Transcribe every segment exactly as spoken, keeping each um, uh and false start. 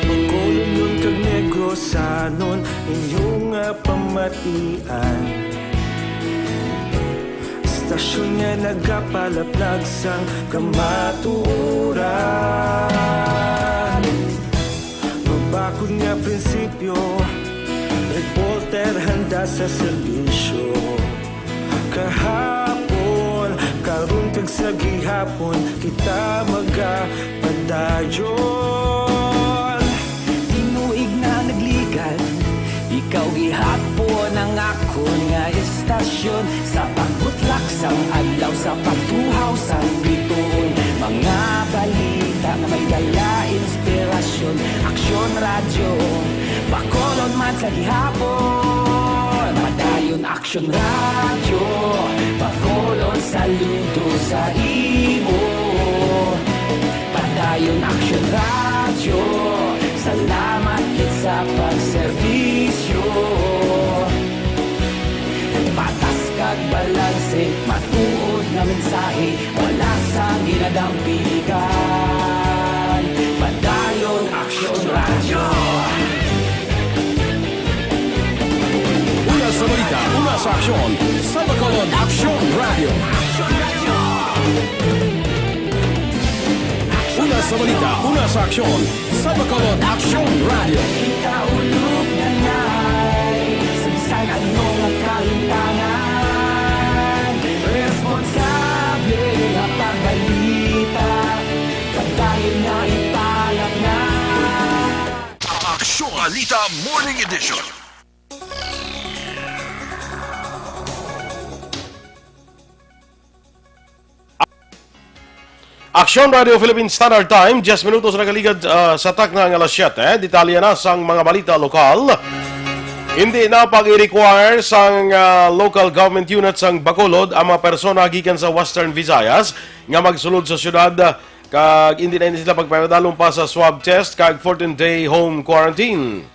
Bacolod kag Negrosanon, inyo nga pamatian. Istasyon nga nagapalaplag sang kamatuoran. Mabakod nga prinsipyo, reporter handa sa serbisyo. Kahapon, karon kag sa gihapon, kita magapadayon. Tinuig na nagligad, ikaw gihapon ang akon nga istasyon. Sa pagbutlak sang adlaw, sa pagtuhaw sang bituon, mga balita nga may dala inspirasyon. Aksyon Radyo, Bacolod man sa gihapon. Padayon Aksyon Radyo, Bacolod saludo sa imo. Padayon Aksyon Radyo, salamat gid sa pagserbisyo. Patas kag balanse, matuod nga mensahe, wala sang ginadampigan. Padayon Aksyon Radyo. Una sa balita, una sa aksyon, sa Bacolod Aksyon Radyo. Una sa balita, una sa aksyon, sa Bacolod Aksyon Radyo. Kita ulog na ngay, sa bisan ano nga kalimtangan, responsable nga pagbalita, padayon nga ipalatngan. Aksyon Balita Morning Edition. Aksyon Radio Philippine Standard Time, diyes minutos nakaligad, ah, sa takna nga alas siyete. Detalye na sang mga balita lokal. Hindi na pag-i-require sang, ah, local government unit sang Bacolod ang mga persona gikan sa Western Visayas nga magsulod sa syudad, kag hindi na ini sila pagpadalom pa sa swab test kag fourteen-day home quarantine.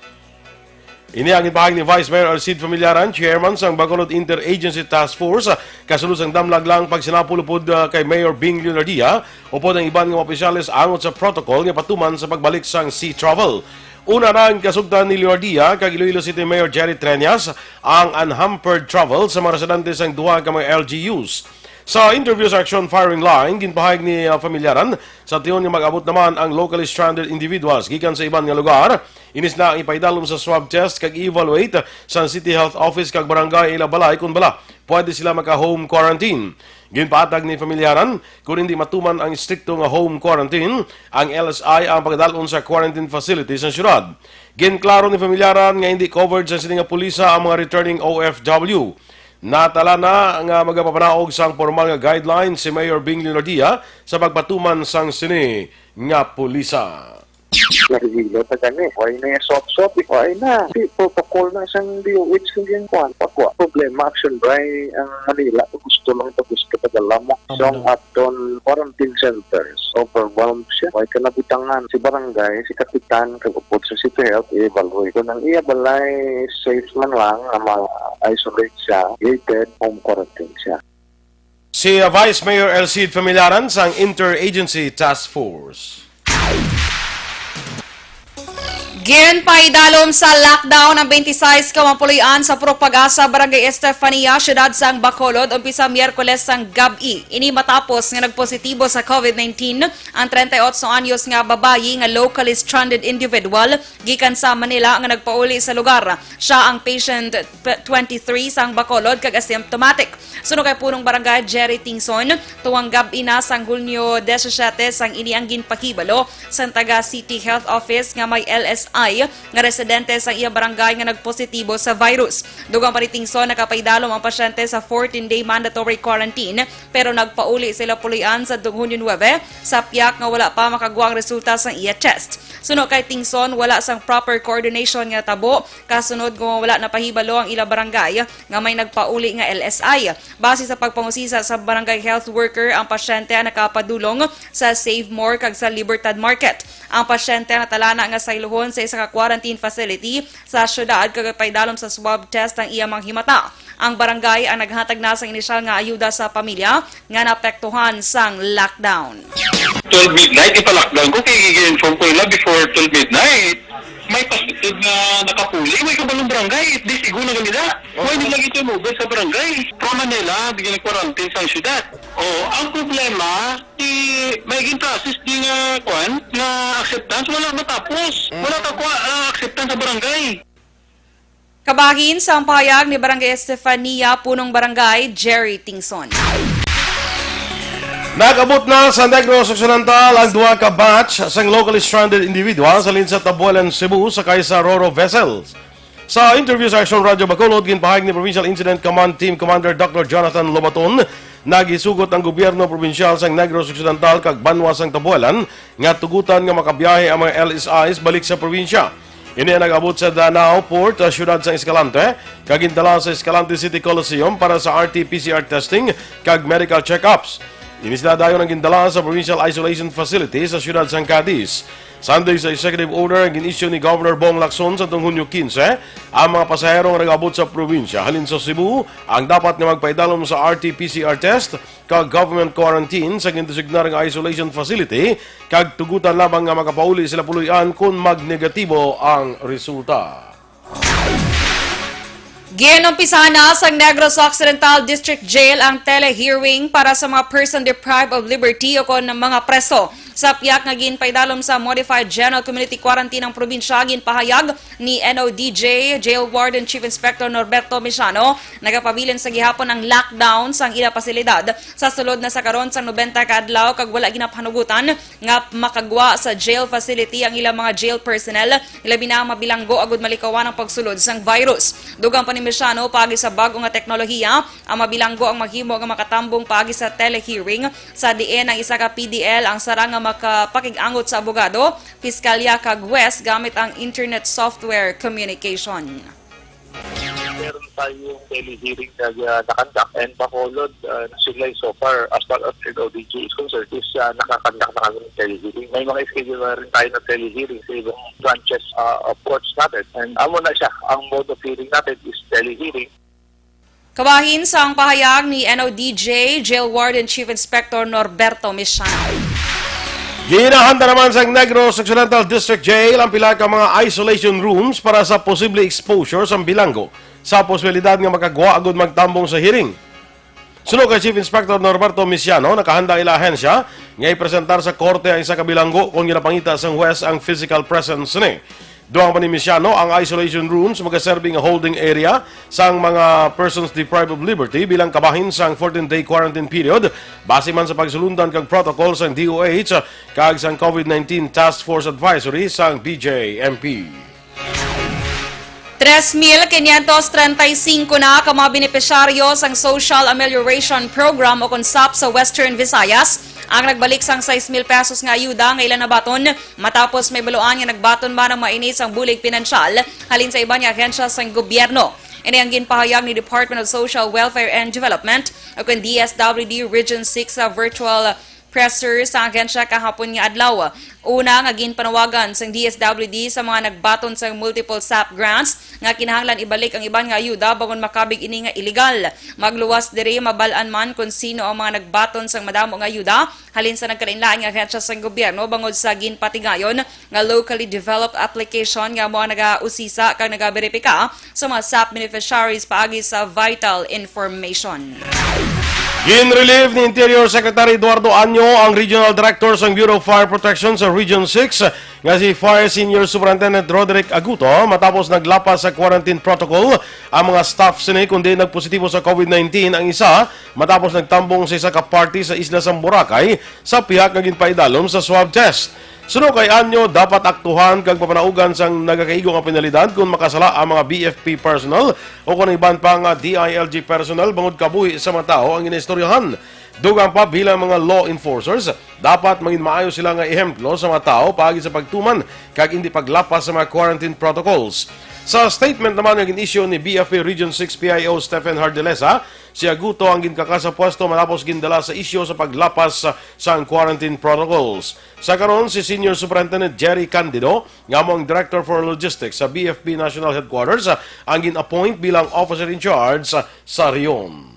Ini ang ginpahayag ni Vice Mayor Alcid Familiaran, chairman sang Bacolod Interagency Task Force, kasunod sang damlag lang pagsinapol upod, ah, kay Mayor Bing Leonardia, upod ang iban nga mga opisyales angot sa protocol nga patuman sa pagbalik sang sea travel. Una na ang kasugtan ni Leonardia kag Iloilo City Mayor Jerry Treñas ang unhampered travel sa mga residente sang duha ka mga L G Us. Sa interview sa Aksyon Firing Line, ginpahayag ni, ah, Familiaran sa tion nga mag-abot naman ang locally stranded individuals gikan sa iban nga lugar. Inis na ang ipaidalom sa swab test kag i-evaluate sa City Health Office kag barangay ila balay kon bala pwede sila maka-home quarantine. Ginpaatag ni Familiaran, kung hindi matuman ang estrikto nga home quarantine, ang L S I ang pagdalon sa quarantine facility sa syudad. Ginklaro ni Familiaran nga hindi covered sa sini nga pulisa ang mga returning O F W. Natala na nga magapapanaog sang pormal nga guidelines si Mayor Bing Leonardia sa pagpatuman sang sini nga pulisa. Nahilo ta gani. Why na yung swab-swab? Why na? Di protocol na sang D O H kung yung kwan. Pagwa problema, action bray ang Manila. Gusto lang ito, gusto padala mo. Tama. So, ang na. Aton quarantine centers, overwhelmed siya. Why ka nabutangan? Si barangay, si kapitan, kag upod sa city health, i-evaluate. Kung ang iya balay, safe man lang, na ma-isolate siya, gated, home quarantine siya. Si, uh, Vice Mayor Alcid Familiaran sang Interagency Task Force. Ginpaidalom sa lockdown ang twenty-six ka mga puloy-an sa Purok Pag-asa, Barangay Estefania, siyudad sang Bacolod, umpisa Miyerkules sang gab-i. Ini matapos nga nagpositibo sa COVID nineteen ang treinta y ocho anyos nga babayi nga locally stranded individual gikan sa Manila nga nagpauli sa lugar. Siya ang patient twenty-three sang Bacolod kag asymptomatic. Suno kay Punong Barangay Jerry Tingson, tuwang gab-i na sang Hunyo disisiete sang ini ang ginpakibalo sang taga City Health Office nga may L S I nga residente sang iya barangay nga nagpositibo sa virus. Dugang pa ni Tingson, nakapaidalom ang pasyente sa fourteen-day mandatory quarantine, pero nagpauli sila puloy-an sa Hunyo nuebe sa pihak nga wala pa makagwa ang resulta sang iya test. Suno kay Tingson, wala sang proper coordination nga natabo kasunod nga wala napahibalo ang ila barangay nga may nagpauli nga L S I. Base sa pagpangusisa sa barangay health worker, ang pasyente ang nakapadulong sa Save More kag sa Libertad Market. Ang pasyente ang natalana nga saylohon sa isa ka quarantine facility sa syudad kag paidalom sa swab test ang iya mga himata. Ang barangay ang naghatag na sang inisyal nga ayuda sa pamilya nga naapektuhan sang lockdown. Twelve midnight, ipa-lockdown ko kay gi-inform ko nila before twelve midnight. May positive na nakapuli, may kabalong barangay, di siguro na kanila. Why nila ito mobile sa barangay? From Manila, di nag-quarantine sa syudad. Oh, ang problema, di may gin-process di nga, kwan, nga acceptance, wala matapos. Wala ka kwa, ah, acceptance sa barangay. Kabahin sa ang pahayag ni Barangay Estefania, Punong Barangay, Jerry Tingson. Nag-abot na sa Negros Occidental ang duha ka batch sang locally stranded individuals halin sa Tabuelan, Cebu, sakay sa Roro vessels. Sa interview sa Aksyon Radyo Bacolod, ginpahayag ni Provincial Incident Command Team Commander Doctor Jonathan Lobaton, nagisugot ang gobyerno probinsyal sang Negros Occidental kag banwa sang Tabuelan nga tugutan nga makabiyahe ang mga L S Is balik sa probinsya. Ini ang nag-abot sa Danao Port, ah, siyudad sang Escalante, kag gindala sa Escalante City Coliseum para sa R T P C R testing kag medical check-ups. Ini sila dayon ang gindala sa Provincial Isolation Facility sa siyudad sang Cadiz. Sunday sa executive order ang gin-issue ni Governor Bong Lacson sa tuong Hunyo quince, ang mga pasahero nga nag-abot sa probinsya halin sa Cebu ang dapat nga magpaidalom sa R T P C R test kag government quarantine sa gindesignar nga isolation facility, kag tugutan lamang nga makapauli sila puloy-an kon magnegatibo ang resulta. Ginumpisahan na sang Negros Occidental District Jail ang telehearing para sa mga person deprived of liberty o kon mga preso. Sa pihak nga ginpaidalom sa Modified General Community Quarantine ang probinsya, ginpahayag ni N O D J Jail Warden Chief Inspector Norberto Misiano, nagapabilin sa gihapon ang lockdown sang ila pasilidad sa sulod na sa karon sang nobenta ka adlaw kag wala ginapanugutan nga makagwa sa jail facility ang ilang mga jail personnel, ilabi na ang mabilanggo, agud malikawan ang pagsulod sang virus. Dugang pa ni Misiano, paagi sa bag-o nga teknolohiya, ang mabilanggo ang maghimo nga makatambong paagi sa telehearing, sa diin ang isa ka P D L ang sarang nga makapakig-angot sa abogado, piskalya kag huwes gamit ang internet software communication. Meron tayong telehearing na, uh, nakandak, and Bacolod, uh, sila so far, as far as N O D J is concerned, is, uh, nakakandak na kami ng telehearing. May mga schedule na rin tayo na telehearing sa ibang branches, uh, of courts natin. And amo na siya, ang mode of hearing natin is telehearing. Kabahin sa ang pahayag ni N O D J Jail Warden Chief Inspector Norberto Misiano. Ginahanda naman sa Negros Occidental District Jail ang pila ka mga isolation rooms para sa posible exposure sa bilanggo sa posibilidad nga makagwa agud magtambong sa hearing. Suno kay Chief Inspector Norberto Misiano, nakahanda ila ahensya nga ipresentar sa korte ang isa ka bilanggo kon ginapangita sang huwes ang physical presence ni. Dugang pa ni Misiano, ang isolation rooms magaserbi nga holding area sang mga persons deprived of liberty bilang kabahin sang fourteen-day quarantine period, base man sa pagsulundan kag protocol sang D O H kag sang COVID nineteen Task Force Advisory sang B J M P. Tres mil quinientos treinta y cinco na ka mga benepisyaryo sang Social Amelioration Program o kon SAP sa Western Visayas ang nagbalik sang sais mil pesos nga ayuda nga ila nabaton matapos may baluan nga nagbaton man ang mga ini sang bulig pinansyal halin sa iban nga ahensya sang gobyerno. Ini ang ginpahayag ni Department of Social Welfare and Development o kon D S W D Region six sa virtual presser sa ahensya kahapon nga adlaw. Una nga ginpanawagan sang D S W D sa mga nagbaton sang multiple SAP grants nga kinahanglan ibalik ang iban nga ayuda bangod makabig ini nga iligal. Magluwas diri, mabal-an man kon sino ang mga nagbaton sang madamo nga ayuda halin sa nagkalainlain nga ahensya sang gobyerno bangod sa ginpatigayon nga locally developed application nga amo ang nagausisa kag nagaberipika sa mga SAP beneficiaries paagi sa vital information. Gin-relieve ni Interior Secretary Eduardo Año ang Regional Director sang Bureau of Fire Protection sa Region six nga si Fire Senior Superintendent Roderick Aguto matapos naglapas sa quarantine protocol ang mga staff sini, kundi nagpositibo sa COVID nineteen ang isa matapos nagtambong sa isa ka party sa isla sang Boracay sa pihak nga ginpaidalom sa swab test. Suno kay Anyo, dapat aktuhan kag papanaugan sang nagakaigo nga penalidad kon makasala ang mga B F P personnel o kon iban pa nga D I L G personnel bangod kabuhi sa mga tawo ang ginaistoryahan. Dugang pa, bilang mga law enforcers, dapat mangin maayo sila nga ehemplo sa mga tawo paagi sa pagtuman kag indi paglapas sa mga quarantine protocols. Sa statement naman nga gin-issue ni B F P Region six P I O Stephen Hardilesa, si Aguto ang ginkaka sa pwesto matapos gindala sa isyu sa paglapas sa, sang quarantine protocols. Sa karon, si Senior Superintendent Jerry Candido, nga amo ang Director for Logistics sa B F P National Headquarters, ang gin-appoint bilang officer in charge sa rehiyon.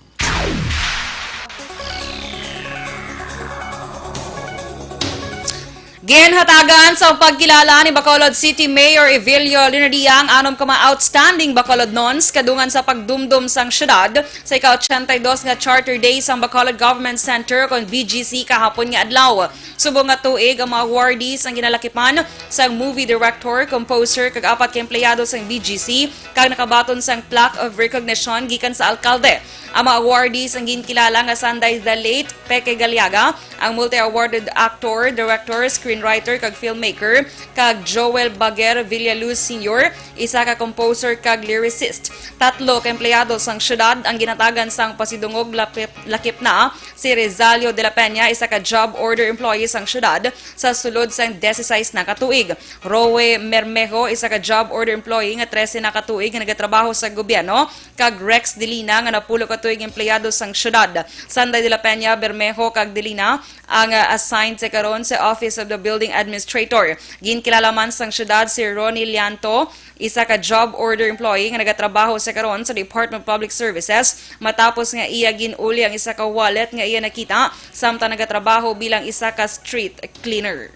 Ginhatagan sang pagkilala ni Bacolod City Mayor Evelio Leonardia ang anom ka mga outstanding Bacolodnons kadungan sa pagdumdom sang syudad sa ika-ochenta y dos nga Charter Day sang Bacolod Government Center, kon B G C, kahapon nga adlaw. Subong nga tuig, ang mga awardees ang ginalakipan sang movie director, composer, kag apat ka empleyado sang B G C, kag nakabaton sang plaque of recognition gikan sa alkalde. Ang mga awardees ang ginkilala nga sanday the late Peke Galiaga, ang multi-awarded actor, director, screenwriter, kag filmmaker, kag Joel Baguer Villaluz Senior, isa ka composer kag lyricist. Tatlo ka empleyado sang syudad ang ginatagan sang pasidungog lapip-, lakip na, si Rezalio de la Peña, isa ka job order employee sang syudad sa sulod sang dieciséis na ka tuig. Roe Mermejo, isa ka job order employee nga trese na ka tuig nga nagatrabaho sa gobyerno, kag Rex Delina, nga napulo ka tuig empleyado sang syudad. Sanday de la Peña, Bermejo, kag Delina ang, ah, assigned sa karon sa Office of the Building Administrator. Ginkilala man sang syudad si Ronnie Lianto, isa ka job order employee nga nagatrabaho sa karon sa Department of Public Services, matapos nga iya gin-uli ang isa ka wallet nga iya nakita samtang nagatrabaho bilang isa ka street cleaner.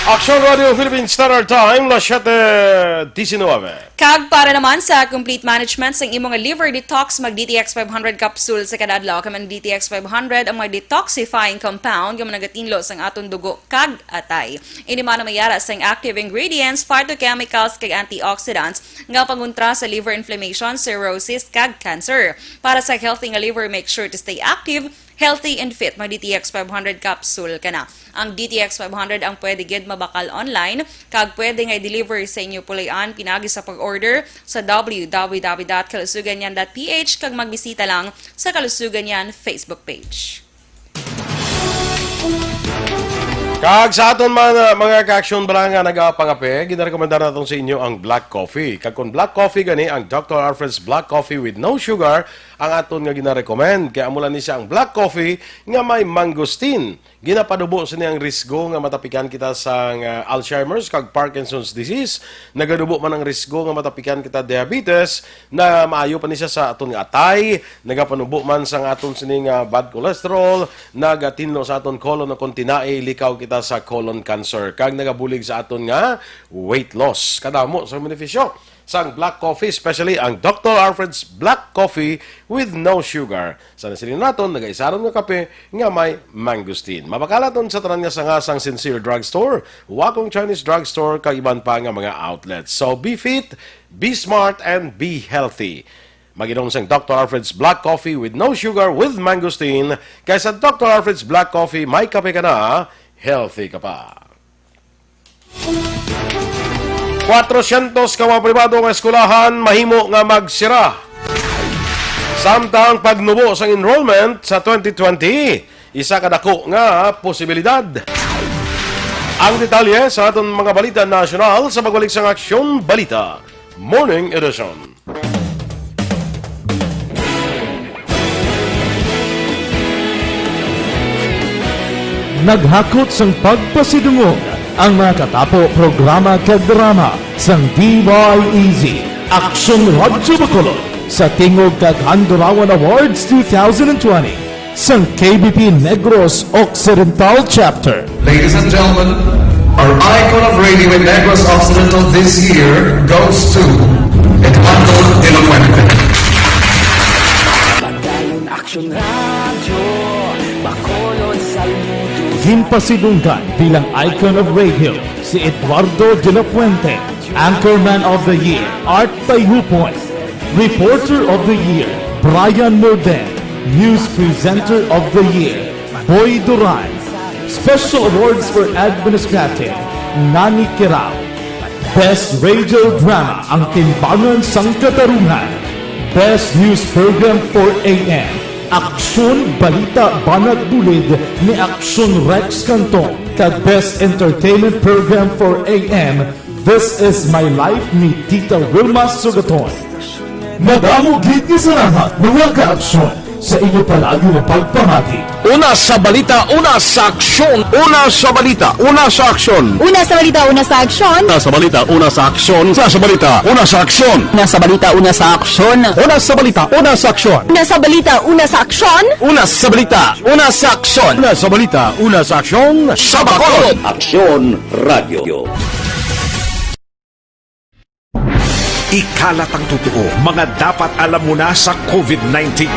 Aksyon Radio Philippine Standard Time, las siete diecinueve. Kag para naman sa complete management sang imo nga liver detox, mag D T X five hundred capsule sa kada adlaw. Kay ang D T X five hundred ang mga detoxifying compound nga nagatinlo sang aton dugo kag atay. Ini man ang may ara sang active ingredients, phytochemicals, kag antioxidants nga pangontra sa liver inflammation, cirrhosis, kag cancer. Para sa healthy nga liver, make sure to stay active, healthy, and fit. Mag D T X five hundred capsule ka na. Ang D T X five hundred ang pwede gid mabakal online, kag pwede nga i-deliver sa inyo puloy-an pinagi sa pag-order sa W W W dot kalusuganyan dot P H, kag magbisita lang sa Kalusuganyan Facebook page. Kag sa aton man, uh, mga ka-aksyon bala nga nagapangape, ginarekomendar naton sa inyo ang black coffee. Kag kung black coffee gani, ang Doctor Alfred's Black Coffee with no sugar ang aton nga ginarecommend. Kay amo lang ni siya ang black coffee nga may mangosteen. Ginapanubo sini ang risgo nga matapikan kita sang, uh, Alzheimer's kag Parkinson's disease. Naganubo man ang risgo nga matapikan kita diabetes. Na maayo pa ni siya sa aton nga atay, nagapanubo man sang aton sini nga bad cholesterol, nagatinlo sa aton colon, o kon tinae, likaw kita sa colon cancer, kag nagabulig sa aton nga weight loss. Kadamo sa benepisyo sang black coffee, especially ang Doctor Alfred's Black Coffee with no sugar. Sa nasiling naton, nagaisaron nga kape nga may mangosteen. Mabakal naton sa tanan nga sanga sang Sincere Drugstore, Wakong Chinese Drugstore, kag iban pa nga mga outlets. So, be fit, be smart, and be healthy. Mag-inom sang Doctor Alfred's Black Coffee with no sugar with mangosteen, kay sa Doctor Alfred's Black Coffee, may kape ka na, healthy ka pa. Kwatrocientos ka mga pribado nga eskwelahan mahimo nga magsira. Samtang pagnubo sang enrollment sa twenty twenty, isa ka dako nga posibilidad. Ang detalye sa aton mga balita nasyonal sa pagbalik sang Aksyon Balita Morning Edition. Naghakot sang pagpasidungog ang mga katapo, programa kag drama sang D Y E Z, Aksyon Radyo Bacolod, sa Tingog kag Handurawan Awards two thousand twenty sang K B P Negros Occidental Chapter. Ladies and gentlemen, our icon of radio in Negros Occidental this year goes to Eduardo de la Fuente. Padayon Aksyon Radyo, Bacolod, saludo. Ginpasidunggan bilang icon of radio si Eduardo de la Fuente, Anchorman of the Year, Art Tayhupoy, Reporter of the Year, Brian Morden, News Presenter of the Year, Boy Duran, Special Awards for Administrative, Nani Kirao, Best Radio Drama, Ang Timbangan sang Katarungan, Best News Program four A M, Aksyon Balita Banat Bulid ni Aksyon Rex Canton, kag Best Entertainment Program four A M, This is My Life ni Tita Wilma Sugaton. Madamo gid nga salamat, mga ka-aksyon, sa inyo palagi nga pagpamati. Una sa balita, una sa aksyon. Una sa balita, una sa aksyon. Una sa balita, una sa aksyon. Una sa balita, una sa aksyon. Una sa balita, una sa aksyon. Una sa balita, una sa aksyon. Una sa balita, una sa aksyon. Una sa balita, una sa aksyon. Una sa balita, una sa aksyon. Una sa balita, una sa aksyon. Sa Bacolod. Aksyon Radio. Ikalat ang totoo, mga dapat alam mo na sa COVID nineteen.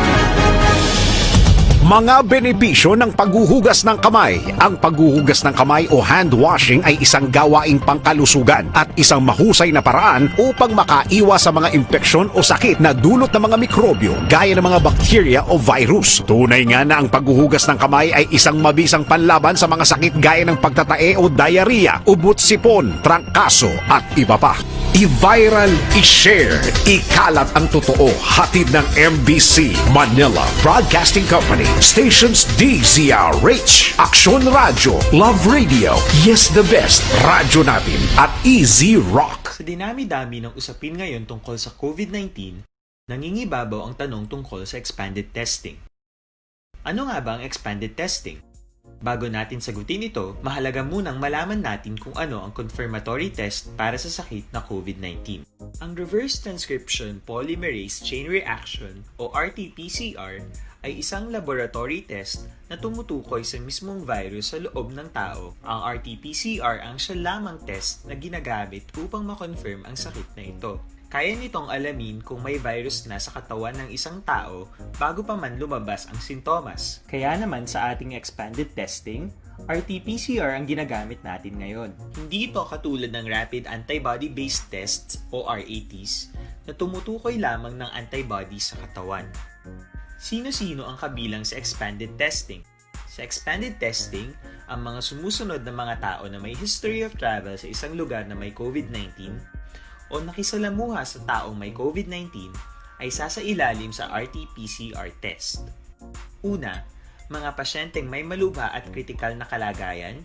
Mga benepisyo ng paghuhugas ng kamay. Ang paghuhugas ng kamay o hand washing ay isang gawaing pangkalusugan at isang mahusay na paraan upang makaiwas sa mga impeksyon o sakit na dulot ng mga mikrobyo gaya ng mga bakterya o virus. Tunay nga na ang paghuhugas ng kamay ay isang mabisang panlaban sa mga sakit gaya ng pagtatae o diarrhea, ubot sipon, trangkaso, at iba pa. I-viral, i-share, ikalat ang totoo. Hatid ng M B C Manila Broadcasting Company, stations D Z R H, Aksyon Radyo, Love Radio, Yes the Best, Radyo Natin, at Easy Rock. Sa dinami-dami ng usapin ngayon tungkol sa COVID nineteen, nangingibabaw ang tanong tungkol sa expanded testing. Ano nga ba ang expanded testing? Bago natin sagutin ito, mahalaga munang malaman natin kung ano ang confirmatory test para sa sakit na COVID nineteen. Ang reverse transcription polymerase chain reaction o R T P C R ay isang laboratory test na tumutukoy sa mismong virus sa loob ng tao. Ang R T P C R ang siya lamang test na ginagamit upang ma-confirm ang sakit na ito. Kaya nitong alamin kung may virus na sa katawan ng isang tao bago pa man lumabas ang sintomas. Kaya naman sa ating expanded testing, R T P C R ang ginagamit natin ngayon. Hindi ito katulad ng rapid antibody-based tests o R A Ts na tumutukoy lamang ng antibodies sa katawan. Sino-sino ang kabilang sa expanded testing? Sa expanded testing, ang mga sumusunod na mga tao na may history of travel sa isang lugar na may COVID nineteen o nakisalamuha sa taong may COVID nineteen ay sasailalim sa R T P C R test. Una, mga pasyenteng may malubha at kritikal na kalagayan.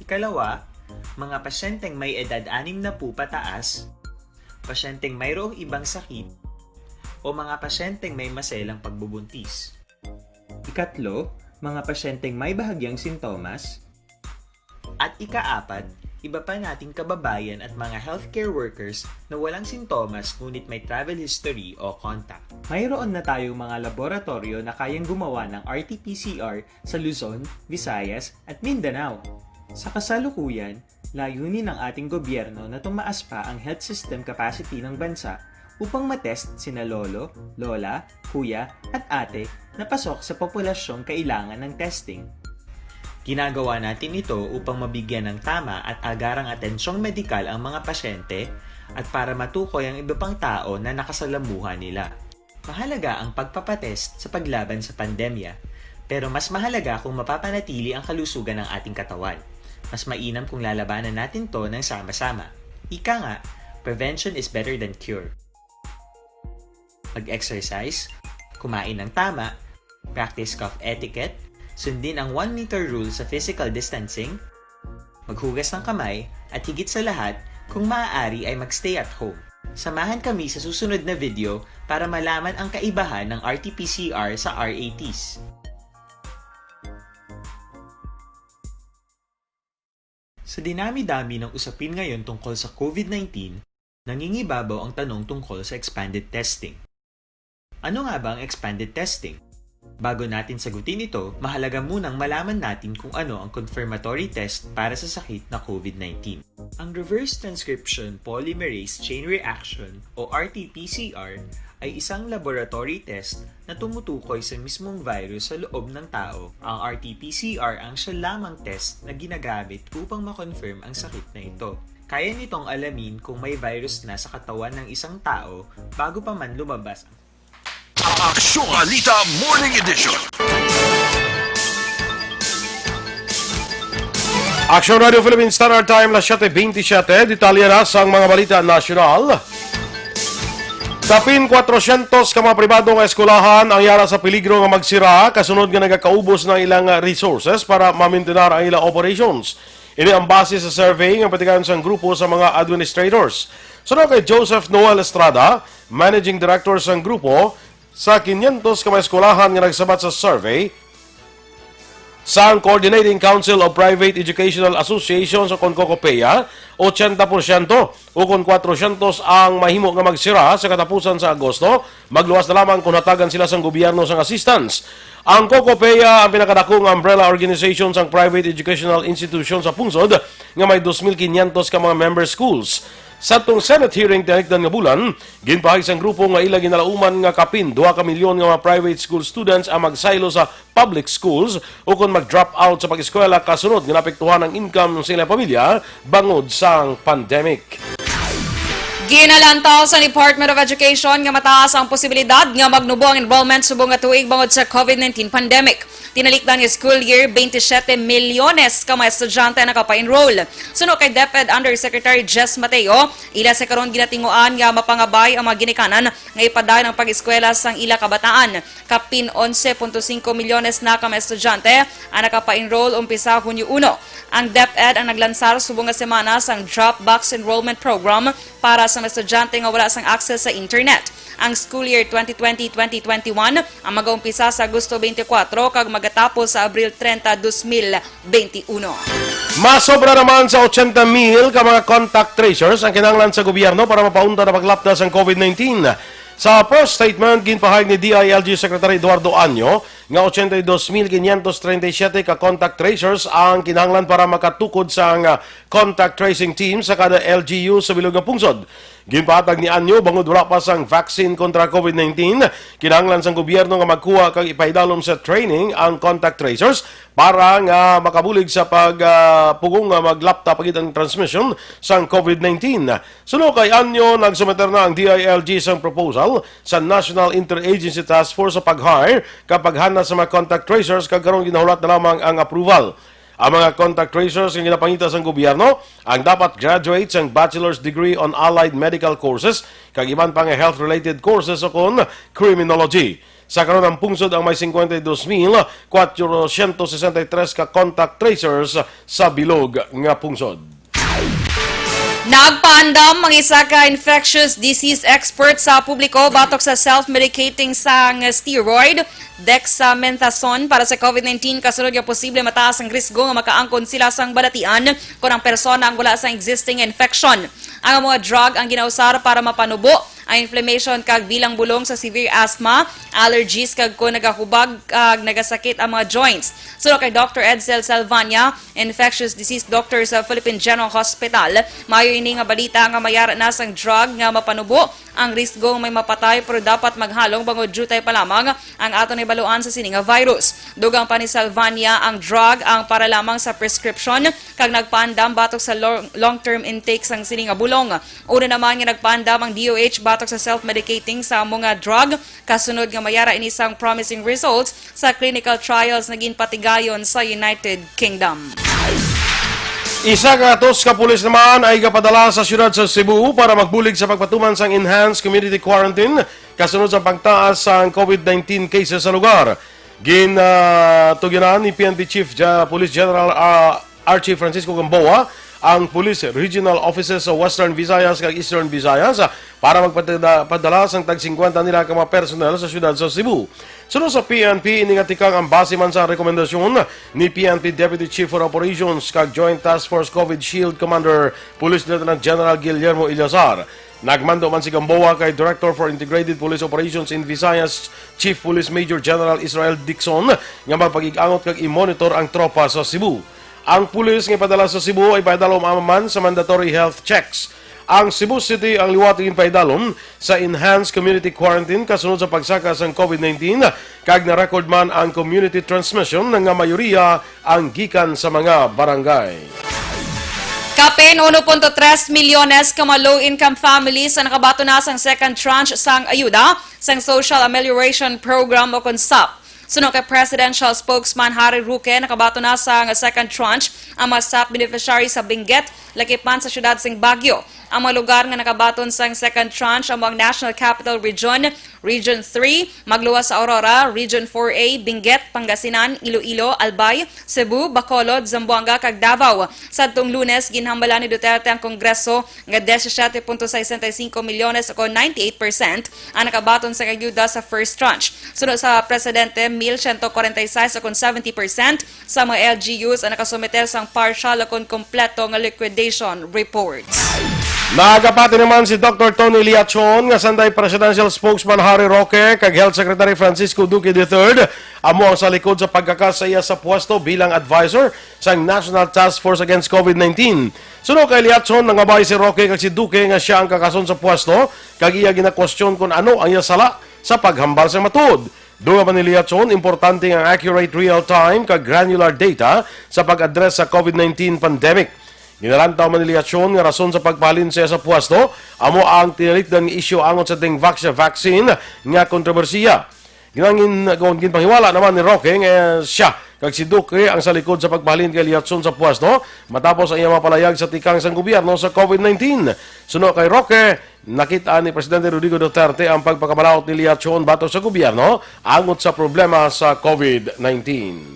Ikalawa, mga pasyenteng may edad anim na po pataas, pasyenteng mayroong ibang sakit, o mga pasyenteng may maselang pagbubuntis. Ikatlo, mga pasyenteng may bahagyang sintomas. At ikaapat, iba pa nating kababayan at mga healthcare workers na walang sintomas ngunit may travel history o contact. Mayroon na tayong mga laboratoryo na kayang gumawa ng R T P C R sa Luzon, Visayas, at Mindanao. Sa kasalukuyan, layunin ng ating gobyerno na tumaas pa ang health system capacity ng bansa upang matest sina lolo, lola, kuya, at ate na pasok sa populasyong kailangan ng testing. Ginagawa natin ito upang mabigyan ng tama at agarang atensyong medikal ang mga pasyente at para matukoy ang iba pang tao na nakasalamuha nila. Mahalaga ang pagpapatest sa paglaban sa pandemya, pero mas mahalaga kung mapapanatili ang kalusugan ng ating katawan. Mas mainam kung lalabanan natin 'to ng sama-sama. Ika nga, prevention is better than cure. Mag-exercise, kumain ng tama, practice cough etiquette, sundin ang one meter rule sa physical distancing, maghugas ng kamay, at higit sa lahat, kung maaari ay mag-stay at home. Samahan kami sa susunod na video para malaman ang kaibahan ng R T P C R sa R A Ts. Sa dinami-dami ng usapin ngayon tungkol sa COVID nineteen, nangingibabaw ang tanong tungkol sa expanded testing. Ano nga ba ang expanded testing? Bago natin sagutin ito, mahalaga munang malaman natin kung ano ang confirmatory test para sa sakit na COVID nineteen. Ang reverse transcription polymerase chain reaction o R T P C R ay isang laboratory test na tumutukoy sa mismong virus sa loob ng tao. Ang R T P C R ang siya lamang test na ginagamit upang ma-confirm ang sakit na ito. Kaya nitong alamin kung may virus na sa katawan ng isang tao bago pa man lumabas ang Aksyon Balita Morning Edition. Aksyon Radio Philippine Standard Time, las siyete bentisiete. Detalye na sang mga balita nasyonal. Kapin kwatrocientos ka mga pribado nga eskwelahan ang yara sa peligro nga magsira kasunod nga nagakaubos na ilang resources para mamintinar ang ilang operations. Ini ang base sa survey nga pinatigayon sang grupo sa mga administrators. Suno kay Joseph Noel Estrada, Managing Director sang grupo, sa kinyentos ka mga eskwelahan nga nagsabat sa survey sang Coordinating Council of Private Educational Associations o kon COCOPEA, ochenta porsyento o kon kwatrosyentos ang mahimo nga magsira sa katapusan sa Agosto, magluwas na lamang kon hatagan sila sang gobyerno sang assistance. Ang COCOPEA ang pinakadako nga umbrella organization sang private educational institution sa pungsod nga may dos mil kinyentos ka mga member schools. Sa tong Senate hearing tinikdan nga bulan, ginpahayag sang grupo nga ila ginalauman nga kapin duha ka milyon nga mga private school students ang magsaylo sa public schools ukon mag-drop out sa pag-eskwela kasunod nga naapektuhan ang income sa ilang pamilya bangod sang pandemic. Ginalantaw sa Department of Education nga mataas ang posibilidad nga magnubo ang enrollment subong nga tuig bangod sa COVID nineteen pandemic. Tinalikdan nga school year, twenty-seven milyones ka mga estudyante ang nakapa-enroll. Suno kay DepEd Undersecretary Jess Mateo, ila sa karon ginatinguan nga mapangabay ang mga ginikanan nga ipadayon ang pag-eskwela sang ila kabataan. Kapin onse punto singko milyones na ka mga estudyante ang nakapa-enroll umpisa Hunyo uno. Ang DepEd ang naglansar subong nga semana sang Drop Box Enrollment Program para sa mga estudyante nga wala sang access sa internet. Ang school year twenty twenty, twenty twenty-one ang magaumpisa sa Agosto twenty-four kag magatapos sa Abril treinta, dos mil twenty-uno. Masobra naman sa ochenta mil ka mga contact tracers ang kinahanglan sa gobyerno para mapaunta na paglapda sang COVID nineteen. Sa press statement, ginpahayag ni D I L G Secretary Eduardo Año nga ochenta y dos mil quinientos treinta y siete ka contact tracers ang kinahanglan para makatukod sang, ah, contact tracing team sa kada L G U sa bilog nga pungsod. Ginpahatag ni Año, bangod wala pa sang vaccine kontra COVID nineteen, kinahanglan sang gobyerno nga magkuha kag ipaidalom sa training ang contact tracers para nga makabulig sa pag, ah, pugong nga maglapda pa gid ang transmission sang COVID nineteen. Suno kay Año, nagsumiter na ang D I L G sang proposal sa National Interagency Task Force sa pag-hire kag paghanas sa mga contact tracers, kag karon ginahulat na lamang ang approval. Ang mga contact tracers nga ginapangita sang gobyerno ang dapat graduate sang bachelor's degree on allied medical courses kag iban pa nga health-related courses o kon criminology. Sa karon, ang pungsod ang may cincuenta y dos mil cuatrocientos sesenta y tres ka contact tracers sa bilog nga pungsod. Nagpaandam ang isa ka infectious disease expert sa publiko batok sa self-medicating sang steroid, dexamethasone, para sa COVID nineteen, kasunod nga posible mataas ang risgo nga makaangkon sila sang balatian kon ang persona ang wala sang existing infection. Ang mga drug ang ginausar para mapanubo ang inflammation kag bilang bulong sa severe asthma, allergies, kag kon nagahubag kag nagasakit ang mga joints. Suno kay Doctor Edsel Salvania, infectious disease doctor sa Philippine General Hospital, maayo ini nga balita nga mayara na sang drug nga mapanubo ang risgo may mapatay, pero dapat maghalong bangod diutay pa lamang ang aton nahibaluan sa sini nga virus. Dugang pa ni Salvania, ang drug ang para lamang sa prescription kag nagpaandam batok sa lo-, long-term intake sang sini nga bulong. Una naman nga nagpaandam ang D O H batok sa self-medicating sa amo nga drug, kasunod nga mayara ini sang promising results sa clinical trials nga ginpatigayon sa United Kingdom. Isa ka gatos ka pulis naman ang gapadala sa siyudad sa Cebu para magbulig sa pagpatuman sang enhanced community quarantine kasunod sa pagtaas sang COVID nineteen cases sa lugar. Gin, ah, tugyanan ni P N P Chief Ja-, Police General, ah, Archie Francisco Gamboa ang Police Regional Offices sa Western Visayas kag Eastern Visayas, ah, para magpadala sang tag singkwenta nila ka mga personnel sa siyudad sa Cebu. Suno sa P N P, ini nga tikang ang base man sa rekomendasyon ni P N P Deputy Chief for Operations kag Joint Task Force COVID Shield Commander, Police Lieutenant General Guillermo Ilyasar. Nagmando man si Gamboa kay Director for Integrated Police Operations in Visayas, Chief Police Major General Israel Dixon, nga magpakig-angot kag i-monitor ang tropa sa Cebu. Ang pulis nga ipadala sa Cebu ay paidalom man sa mandatory health checks. Ang Cebu City ang liwat ginpaidalom sa enhanced community quarantine kasunod sa pagsaka sang COVID nineteen, kag na-record man ang community transmission nga mayoriya ang gikan sa mga barangay. Kapin uno punto tres milyones ka mga low-income families ang nakabaton na sang second tranche sang ayuda sang Social Amelioration Program o kon SAP. Suno kay Presidential Spokesman Harry Roque, nakabaton na sang second tranche ang mga SAP beneficiaries sa Benguet, lakip man sa siyudad sing Baguio. Ang mga lugar nga nakabaton sang second tranche amo ang National Capital Region, Region three, magluwas sa Aurora, Region four A, Benguet, Pangasinan, Iloilo, Albay, Cebu, Bacolod, Zamboanga, kag Davao. Sadtong Lunes, ginhambalan ni Duterte ang Kongreso nga disisiete punto sesenta y cinco milyones o ninety-eight percent ang nakabaton sang ayuda sa first tranche. Suno sa presidente, mil siyento kwarenta y seis o seventy percent sa mga L G Us ang nakasumiter sang partial o kompleto nga liquidation report. Nagapati naman si Doctor Tony Liachon nga sanday Presidential Spokesman Harry Roque kag Health Secretary Francisco Duque the third amo ang sa likod sa pagkakas sa iya sa pwesto bilang advisor sang National Task Force Against COVID nineteen. Suno kay Liachon, nangabay si Roque kag si Duque nga sia ang kakason sa pwesto kag iya ginakwestiyon kon ano ang iya sala sa paghambal sa matuod. Dugang pa ni Liachon, importante nga ang accurate, real-time kag granular data sa pag-address sa COVID nineteen pandemic. Ginalantaw man ni Liachon nga rason sa pagpahalin sa iya sa pwesto amo ang tinalikdan nga isyu angot sa Dengvaxia vaccine nga kontrobersiya. Ginangin-, ginpanghiwala naman ni Roque nga siya kag si Duque ang sa likod sa pagpahalin kay Liachon sa pwesto matapos ang iya mga palayag sa tikang sang gobyerno sa COVID nineteen. Suno kay Roque, nakit-an ni Presidente Rodrigo Duterte ang pagpakamalaut ni Liachon batok sa gobyerno angot sa problema sa COVID nineteen.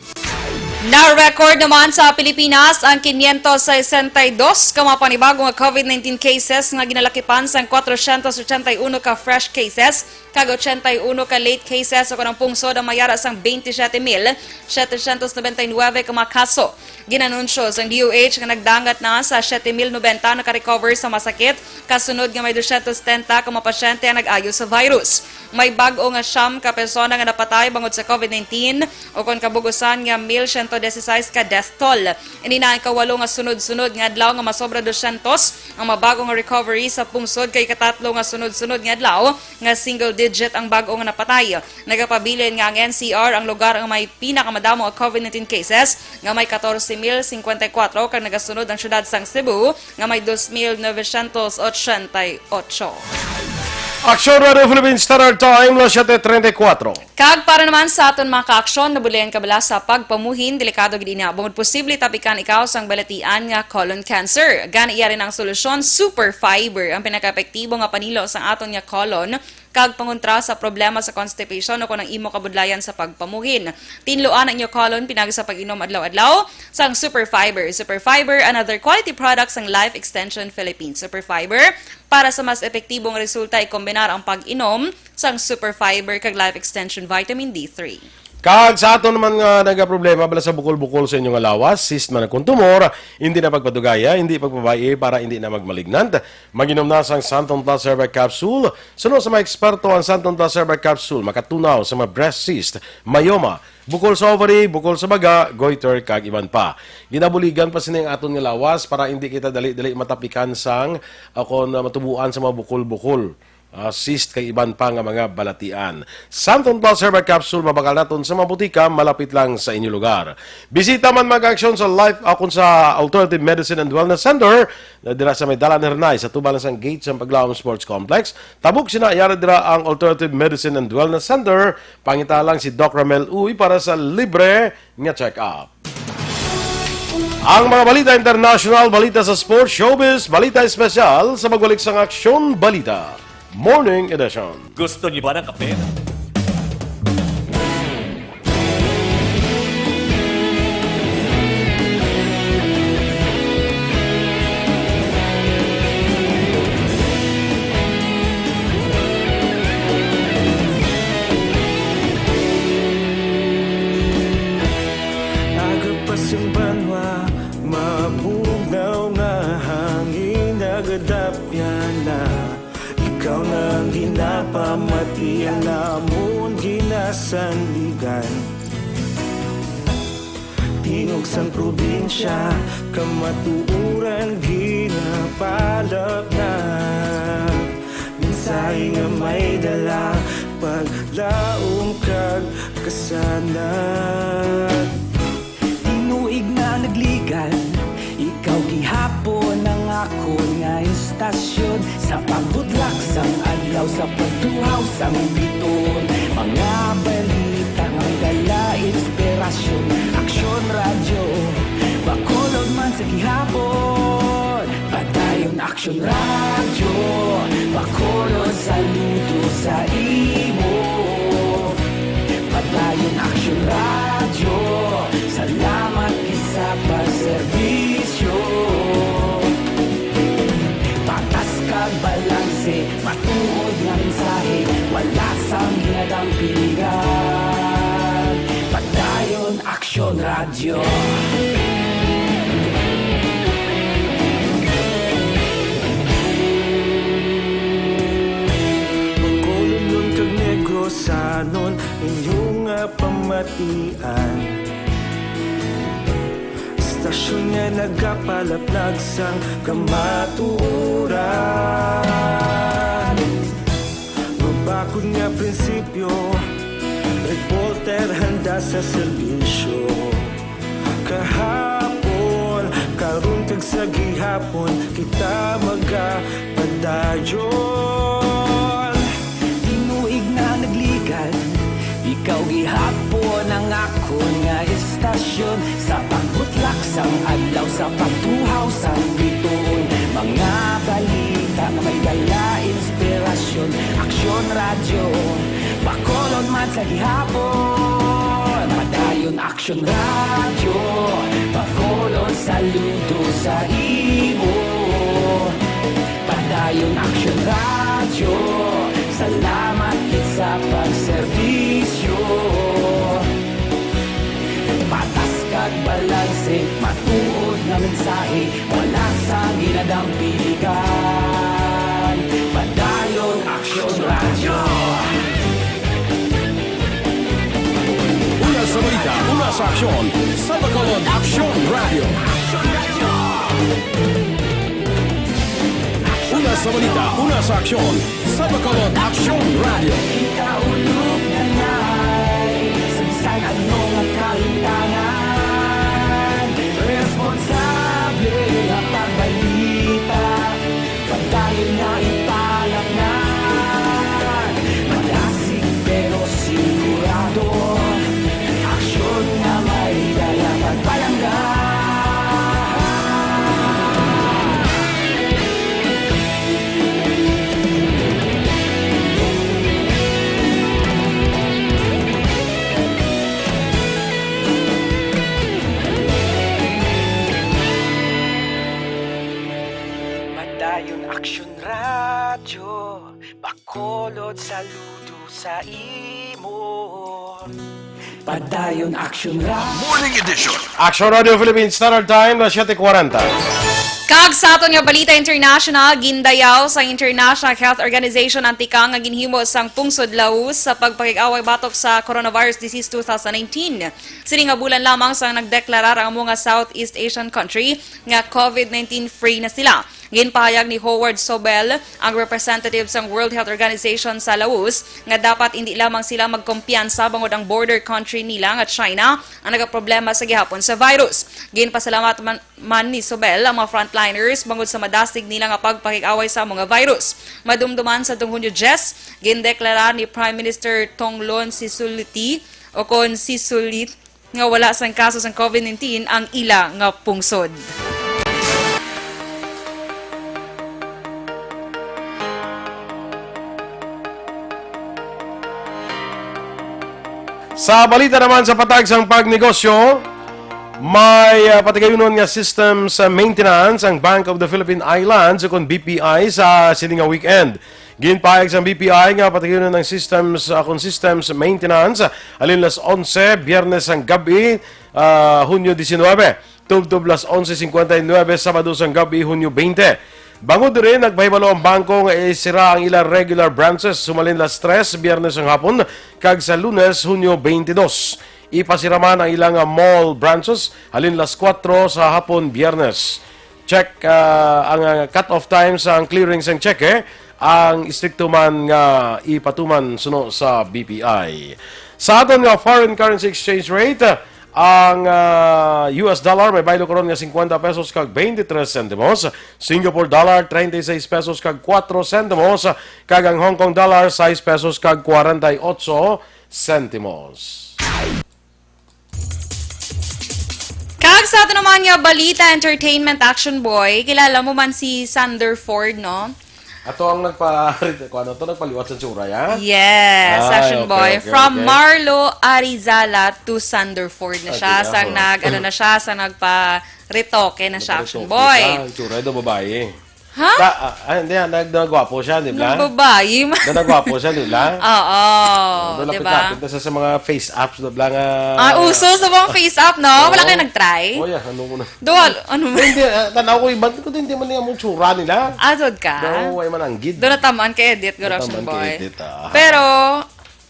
Na-record naman sa Pilipinas ang quinientos sesenta y dos ka mga panibago nga COVID nineteen cases nga ginalakipan sang cuatrocientos ochenta y uno ka fresh cases kag ochenta y uno ka late cases, ukon ang pungsod ang may ara sang veintisiete mil setecientos noventa y nuebe ka mga kaso. Ginanunsyo sang D O H nga nagdangat na sa siete mil noventa naka-recover sa masakit, kasunod nga may dosyentos setenta ka mga pasyente ang nag-ayo sa virus. May bag-o nga siyam ka persona nga napatay bangod sa COVID nineteen, ukon kabug-usan nga mil siyento dieciséis ka death toll. Ini na ang ikawalo nga sunod-sunod nga adlaw nga masobra dosyentos ang mga bag-o nga recovery sa pungsod, kag ikatatlo nga sunod-sunod nga adlaw nga single digit ang bag-o nga napatay. Nagapabilin nga ang N C R ang lugar nga may pinakamadamo nga COVID nineteen cases, nga may catorce mil cincuenta y cuatro, kag nagasunod ang siyudad sang Cebu, nga may dos mil novecientos ochenta y ocho. Aksyon Radio Philippine Standard Time, las siete treinta y cuatro. Kag para naman sa aton mga kaaksyon, nabulian ka bala sa pagpamuhin, delikado gid ina, bangod posible tapikan ikaw sang balatian nga colon cancer. Gani, yari na ang solusyon, Super Fiber, ang pinakaepektibo nga panilo sang aton nga colon kag pangontra sa problema sa constipation o kon ang imo kabudlayan sa pagpamuhin. Tinluan ang inyo colon pinagi sa pag-inom adlaw-adlaw sang Super Fiber. Super Fiber, another quality product sang Life Extension Philippines. Super Fiber, para sa mas epektibong resulta, ikombinar ang pag-inom sang Super Fiber kag Life Extension Vitamin D three. Kag sa aton naman nga nagaproblema bala sa bukol-bukol sa inyo nga lawas, cyst man kon tumor, hindi na pagpadugaya, hindi pagpabayi para hindi na magmalignant. Mag-inom na sang Santon Plus Herbal Capsule. Suno sa mga eksperto, ang Santon Plus Herbal Capsule makatunaw sa mga breast cyst, myoma, bukol sa ovary, bukol sa baga, goiter, kag iban pa. Ginabuligan pa sini ang aton nga lawas para hindi kita dali-dali matapikan sang, o kon, ah, matubuan sa mga bukol-bukol, ah, cyst, kag iban pa nga mga balatian. Santon Plus Herbal Capsule, mabakal naton sa mga butika malapit lang sa inyo lugar. Bisita man, mga kaaksyon, sa Life, o kon sa Alternative Medicine and Wellness Center, na dira sa may Dalan Hernay, sa tubang sang gate sang Paglaom Sports Complex. Tabok sina, yari dira ang Alternative Medicine and Wellness Center. Pangita lang si Doc Ramel Uy para sa libre nga check-up. Ang mga balita international, balita sa sports, showbiz, balita espesyal sa pagbalik sang Aksyon Balita Morning Edition. Gusto niyo ba ng kape? Agapas ang banwa, mabugnaw nga hangin, nagadapya na. Ikaw na ang ginapamati, ang amon ginasandigan. Tingog sang probinsya, kamatuoran ginapalapnag. Mensahe nga may dala, paglaom kag kasanag. Tinuig na nagligan, ikaw gihapon ang akon nga istasyon. Sa pagbudlak sang adlaw, sa pagtuhaw sang biton, mga balita nga may dala Padayon Aksyon Radyo, Bacolod, saludo sa imo. Padayon Aksyon Radyo, salamat gid sa pagserbisyo. Patas kag balanse, matuod nga mensahe, wala sang ginadampingan. Padayon Aksyon Radyo. Bacolodnon kag Negrosanon, inyo nga pamatian. Istasyon nga nagapalaplag sang kamatuoran. Mabakod nga prinsipyo, reporter handa sa serbisyo. Kahapon, karon kag sa gihapon, kita magapadayon. Tinuig na nagligad, ikaw gihapon ang akon nga istasyon. Sa pagbutlak sang adlaw, sa pagtuhaw sang bituon, mga balita nga may dala inspirasyon. Aksyon Radyo, Bacolod man sa gihapon. Padayon Aksyon Radyo, Bacolod, saludo sa imo. Padayon Aksyon Radyo, salamat gid sa pagserbisyo. Patas kag balanse, matuod nga mensahe, wala sang ginadampingan. Padayon Aksyon Radyo. Una sa balita, una sa aksyon, sa Bacolod Aksyon Radyo. Una sa balita, una sa aksyon, sa Bacolod Aksyon Radyo. Ikaulog na ngay, sa bisan ano nga kalimtangan, responsable nga pagbalita. Padayon nga ipalapnan, madasig pero sigurado. Aksyon nga may dala pagpalangga. Padayon Aksyon Radyo, Bacolod, saludo sa imo. Padayon Aksyon Radyo. Morning Edition. Aksyon Radyo Philippines Standard Time, las siyete kwarenta. Kag sa aton nga balita international, gindayaw sa International Health Organization ang tikang nga ginhimo sang pungsod Laos sa pagpakig-away batok sa coronavirus disease two thousand nineteen. Sini nga bulan lamang sang nagdeklarar ang amo nga Southeast Asian country nga COVID nineteen free na sila. Ginpahayag ni Howard Sobel, ang representative sang World Health Organization sa Laos, nga dapat indi lamang sila magkumpiyansa bangod ang border country nila nga China ang nagaproblema sa gihapon sa virus. Ginpasalamat man, man ni Sobel ang mga frontliners bangod sa madasig nila nga pagpakig-away sa mga virus. Madumduman sa Hunyo diyes, gindeklarar ni Prime Minister Thongloun Sisoulith o kon Sisoulith nga wala sang kaso sang COVID nineteen ang ila nga pungsod. Sa balita naman sa patag sang pagnegosyo, may, ah, patigayunon nga systems, ah, maintenance ang Bank of the Philippine Islands, o kon B P I, sa sini nga weekend. Ginpahayag sang B P I nga patigayunon ang systems, ah, kon systems maintenance, ah, halin las onse, Biyernes sang gab-i, ah, Hunyo diecinuebe, tubtob las onse cincuenta y nueve, Sabado sang gab-i, Hunyo veinte. Bangod diri, nagpahibalo ang bangko nga isira ang ila regular branches sumalin las tres, Biyernes sang hapon, kag sa Lunes, Hunyo twenty-two, ipasira man ang ila nga mall branches halin las kuwatro sa hapon, Biyernes. Check, ah, ang, ah, cut-off time sang clearing sang cheque, ang istrikto man nga ipatuman suno sa B P I. Sa aton nga foreign currency exchange rate, ang, ah, U S dollar may baylo karon nga cincuenta pesos kag veintitrés sentimos, Singapore dollar treinta y seis pesos kag cuatro sentimos, kag ang Hong Kong dollar sais pesos kag cuarenta y ocho sentimos. Kag Sa ato naman nga balita, entertainment, Action Boy, kilala mo man si Sander Ford, no? Ato ang nagpa-, kung ano to, nagpaliwat sa tsura, ya? Yes, Ay, Action okay, Boy. okay, From okay. Marlo Arizala to Sander Ford na Ah, siya. sige, Sang oh. nag, ano na siya, sang nagpa-retoke na siya, Action Nagpa-retoke Boy. siya. Ang tsura daw babae. Ha? Ta-, ah, ah, hindi, ah, nag-, nagwapo siya, di ba? Nagbabayi man. Na nagwapo siya, di ba? Oo, Oh, doon di ba? lapit-lapit na sa, sa mga face apps, di ba, nga Ah, uso sa mga face app, no? Wala Oo. kayo nag-try? Oh, yeah, ano mo na? Dual, ano mo? Hindi, ah, tanaw ko, iban ko, hindi man niya mong tsura nila. Ah, doon ka? Daw, ay man ang gid. Doon natamaan kay edit, Goro Action Natamaan kay Boy. edit, ah. Pero,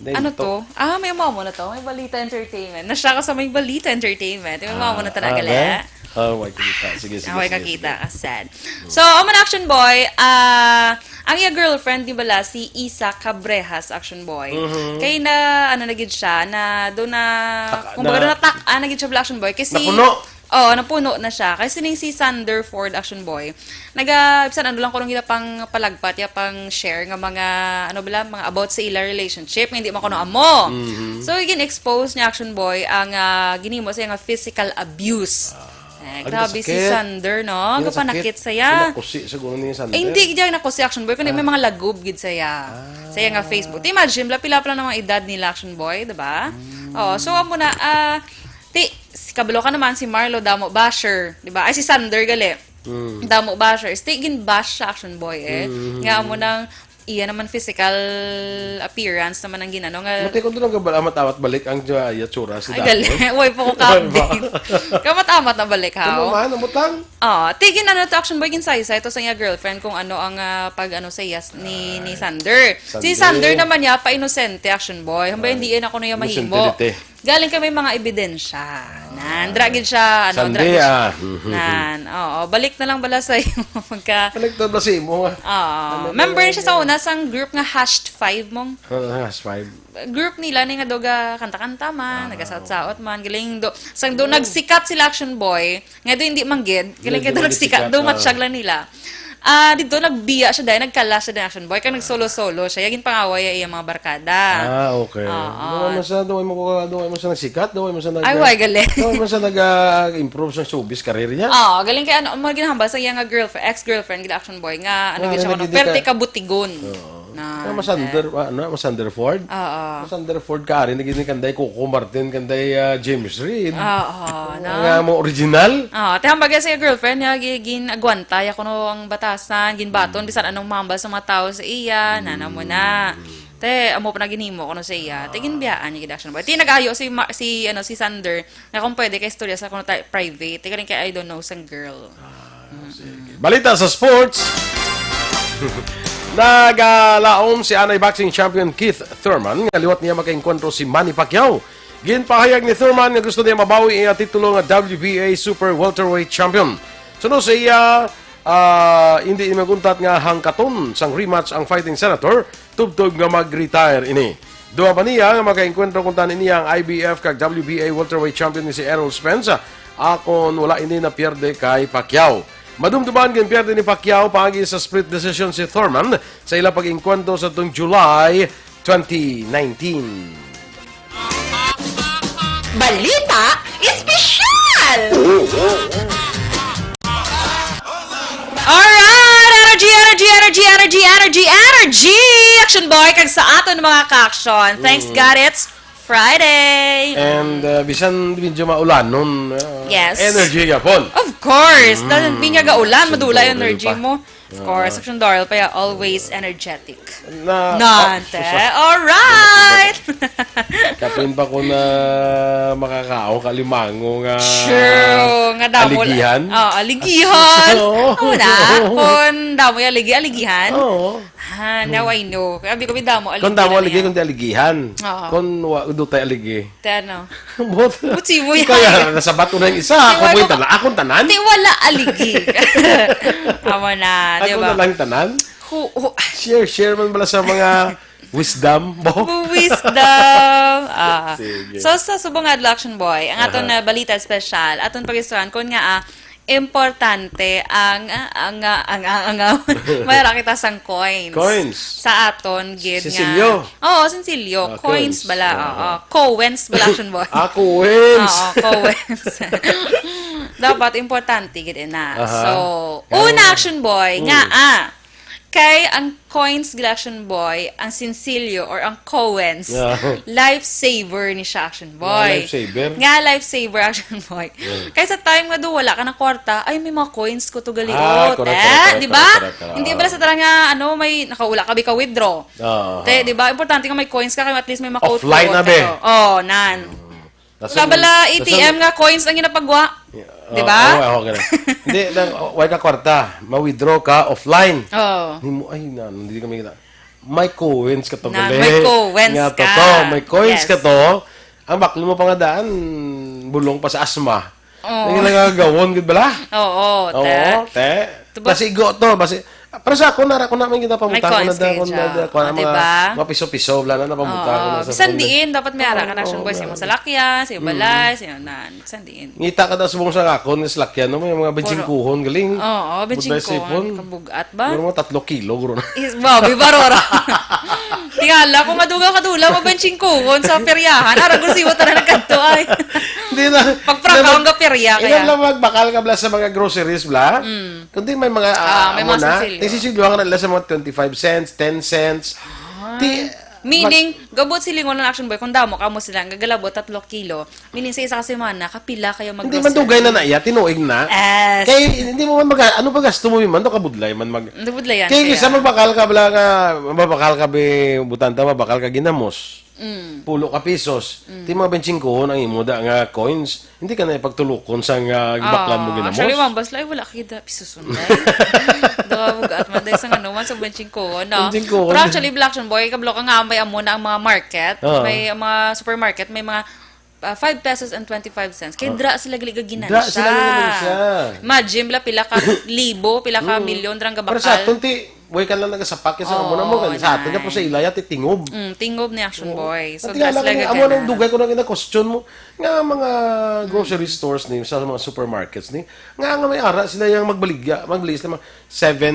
Then Ano to? to? Ah, may mamo na to. May Balita Entertainment. Nasya ka sa may Balita Entertainment. May mamo na Ah, talaga, ah, le. okay. Ah, way kakita. Sige, sige, Away sige, kakita, sige. ka sad. So, amo na, Action Boy, ah, ang iya girlfriend, di bala, si Isa Cabrejas, Action Boy. Mhm. Kay na, ano na gid siya, na doon na, Taka kumbaga na. doon na tak-, ah, na gid siya bala, Action Boy. Kasi, Napuno. Oo, napuno na siya. Kasi ning si Sander Ford, Action Boy, naga, bisan ano lang kuno gina pang palagpat, ya pang share nga mga, ano bala, mga about sa ila relationship, nga hindi man kuno amo. Mhm. So, gin-expose niya, Action Boy, ang, ah, ginhimo sa iya nga physical abuse. Ah, Eh, ang grabe si sakit. Sander, no? Ang Ang sakit. kapanakit sa iya. Ang nakusi siguro ni Sander. Eh, hindi gid nakusi, Action Boy, kundi may Ah. mga lagob gid sa iya. Ah. Sa iya nga Facebook. Ti, imagine, pila-pila na mga edad nila, Action Boy, di ba? Mm. Oo, so, amo na, ah, ti, si kabalo ka naman, si Marlo, damo basher, di ba? Ay, si Sander, gali. Mm. Damo basher. Ti, gin-bash siya, Action Boy, eh. Mm. Nga amo nang iya naman physical appearance naman ang ginano nga Mati ko doon ang gabal-, amat-amat balik ang ja-, yatsura si Ay, Dapper. gali. Uy, po ko Ano ba? ka-update. Kamat-amat na balik, Ano haw? man? Ang butang? Ah, ti, gin-ano to, Action Boy, ginsaysay to sa iya girlfriend kung ano ang, ah, pag-ano sa iya s-, ni, ni Ah, Sander. Si Sander. Sander naman niya, pa-inosente, Action Boy. Hambay, Ay, hindi na kuno iya mahimo. inosente dite. Galing kay may mga ebidensya. Ah, Nan, dra gid siya, ano, Sander, dra gid siya. ah. Mhm. Nan, oo, balik na lang bala sa imo. Magka- Balik na ba sa imo, ah? Oo. Ano ba Member lang siya sa yan? una sang group nga Hash Five mong Ah, Hash Five. Group nila ni nga doga kanta-kanta man, Ah, nagasaot-saot man. Galing do, sang do Oh. nagsikat sila Action Boy, nga do hindi man gid. Galing Hindi kay do man nagsikat, nagsikat, do ah. matsyag lang nila. Ah, dito nagbiya siya dahil nagkala siya dahil Action Boy, kag nagsolo-solo siya. Yagin pangaway ang iyang mga barkada. Ah, okay. Oo. Doon man siya, doon mo ko, doon mo siya nagsikat, doon mo siya nag- Ay, way, gali. Doon mo siya nag, ah, improve sa showbiz career niya. Oo, galing kay ano, mo ginahambal sa iya nga girlfriend, ex-girlfriend, gid Action Boy, nga ano Ah, gid siya, naging ano, perte ka- kabutigon. Oo. Na, Kaya masander, eh. ah, ano, masander Ford? Oo. Masander Ford ka, ari, naging kanday Coco Martin, kanday, ah, James Reid. Oo, no? Nga mo original? Oo, te, hambal sa iya girlfriend niya, gi-, gin-agwanta, ya kuno ang batasan, ginbaton, Hmm. bisan anong mambal sa mga tao sa iya, nana mo na. Hmm. Te, amo pa na ginhimo kuno sa iya. Te, Ah. ginbiyaan niya gid Action Boy. Te, nag-ayo si Ma-, si, ano, si Sander, nga kung pwede kay istorya sa kuno ta-, private. Te, galing kay I don't know sang girl. Ah, Mm-mm. sige. Balita sa sports. Nagalaom si anay boxing champion Keith Thurman nga liwat niya makaengkwentro si Manny Pacquiao. Ginpahayag ni Thurman nga gusto niya mabawi ang iya titulo nga W B A Super Welterweight Champion. Suno sa iya, ah, hindi niya maguntat nga hangkaton sang rematch ang Fighting Senator tubtob nga mag-retire ini. Duha pa niya nga makaengkwentro kuntani niya ang I B F kag W B A welterweight champion ni si Errol Spence, akon wala ini napierde kay Pacquiao. Madumduman ginpierde ni Pacquiao paagi sa split decision si Thurman sa ila pag-engkwentro sa tuong July twenty nineteen. Balita Espesyal! Alright! Energy, energy, energy, energy, energy, energy! Action Boy, kag sa aton mga ka-action. Thanks Mm. God it's Friday! And, uh, bisan medyo maulanon, uh, Yes. energy yapon. Of course! Mm. Dahil binya gaulan, Action madula Boy energy pa. mo. Of course, Ah. Action Doral pa ya, always energetic. Na, Nante. Ah, sus, ah. Alright! Kapin pa ko na makakaon ka limango nga True, nga damo la-, aligihan. Oh, aligihan. Oo. Amo na, kung damo yung aligi, aligihan. Oo. Ah, now I know. Sabi ko, may damo Kung damo aligi na aligi, yan. kung di aligihan. Oo. Kung wa-, do tayo aligi. Te ano? Bot-, Butsi mo yan. Kaya nasabat ko na yung isa, Ti ako wala po'y ka- tanan. Akong tanan? Ti wala aligi. Amo na, di Ako ba? na lang tanan? Hu-, hu-, Share, share man bala sa mga wisdom, bo? Wisdom. Ah. Sige. So, sa subong nga adlaw, Action Boy, ang aton Aha. na balita special, aton pag-istuhan, kung nga, ah, Importante ang, ang, ang, ang, ang, may ra kita sang coins. Coins. Sa aton gid nga. Sinsilyo. Oo, sinsilyo. Ah, coins coins. Bala, Ah, oo. Coins bala, Action Boy. Ah, coins. Oo, coins. Dapat importante gid na. Aha. So, Kaya una, Action Boy, Mm. nga, ah, kay ang coins gid, Action Boy, ang sinsilyo or ang coins, Yeah. lifesaver ni siya, Action Boy. Lifesaver? Nga lifesaver, Action Boy. Yeah. Kay sa time nga do, wala ka na kwarta, ay, may mga coins ko to gali. Ah, Oh, correct, te, correct, correct, di ba? correct, correct, correct. Hindi Ah. bala sa tara nga, ano, may nakaula ka, bi ka withdraw. Ah. Te, di ba? Importante nga may coins ka, kaya at least may ma-quote Offline quote na, be. kayo. Oh, nan. Mm. Wala bala A T M nga coins ang ginapagwa. Yeah. Di ba? Oh, oh, okay na. Hindi, nang, oh, wala ka kwarta. Ma-withdraw ka offline. Oo. Hindi mo, ay, na, hindi kami kita. May coins ka to, Na, galing. may coins Nga ka. to, to. May coins Yes. ka to. Ang baklo mo pa nga daan, bulong pa sa asma. Oo. Ang nagagawon, gud bala? Oo, Oo, te. te. Ito ba? Basi igo to, basi, pero sa ako, nara ko namin kita pamuta May ko na coins da, kayo ko na dyan. da, ko na O, mga, diba? mga piso-piso, wala na, napamuta ko Oo. na sa Bisan phone. diin, dapat may ara ka na, Oo, Action Boy, sa imong meron. salakyan, sa imong Mm. balay, sa imong nan. Bisan diin. Ngita ka daw subong sa akon, nga salakyan, no? May mga Puro. bensingkuhon, galing. Oo, Budlay bensingkuhon, sipon. kabugat ba? Puro mga tatlo kilo, guro na. Is, Bobby Barora. Tingala, kung madugaw ka dula, mabenchingkuhon sa peryahan. Ara, gusto mo tanan nagkadto, ay. Hindi na. Pagprangka, Hindi na ang gaperya, Hindi kaya. lang magbakal ka bala sa mga groceries, bla? Mm. Kundi may mga, Ah, ah, may amo mga na. sinsilyo. Tinsisilyohan ka na nila sa mga twenty-five cents, ten cents. Ah. Ti-, Meaning, gabot silingon ang Action Boy, kung damo ka mo sila, ang gagalabot, tatlo kilo. Meaning, sa isa ka semana, kapila kayo mag-grocery? Hindi man dugay na na iya, tinuig na. Yes. Kay, hindi mo man mag-, ano ba gasto mo, man, no, kabudlay man mag-, Hindi, budlayan Kay kaya. isa magbakal ka bala nga, mabakal ka bi, butanta, mabakal ka ginamos. Mm. Pulo ka pisos. Mm. Ti mga bensingkuhon ang imo da nga coins. Hindi ka na ipagtulukon sa nga gibaklan mo Ah, ginamos. actually, ma'am, basta wala ka kita pisos unday. Daw bugat man dahil sa ano man sa bensingkuhon, no? Bensingkuhon. Pero actually, Black Action Boy, kablo ka nga may amo na ang mga market, Ah. may mga supermarket, may mga, ah, five pesos and twenty-five cents. Kay Ah. dra sila gali Dra gaginansya. sila gaginansya. Imagine, pila, pila ka libo, pila ka Mm. milyon, drang Pero gabakal. sa aton, ti, way ka lang nagasapak, kaya sa amo na mo, Oo, sa aton, na. tapos sa ilaya, ti, tingob. Mm, tingob ni Action Oo. Boy. So, At tingala dra sila ko ni, amo nang gagana. dugay ko na gina-question mo, nga mga grocery Mm. stores ni, sa mga supermarkets ni, nga, nga may ara sila yung magbaligya, magbaligya sila mga seven,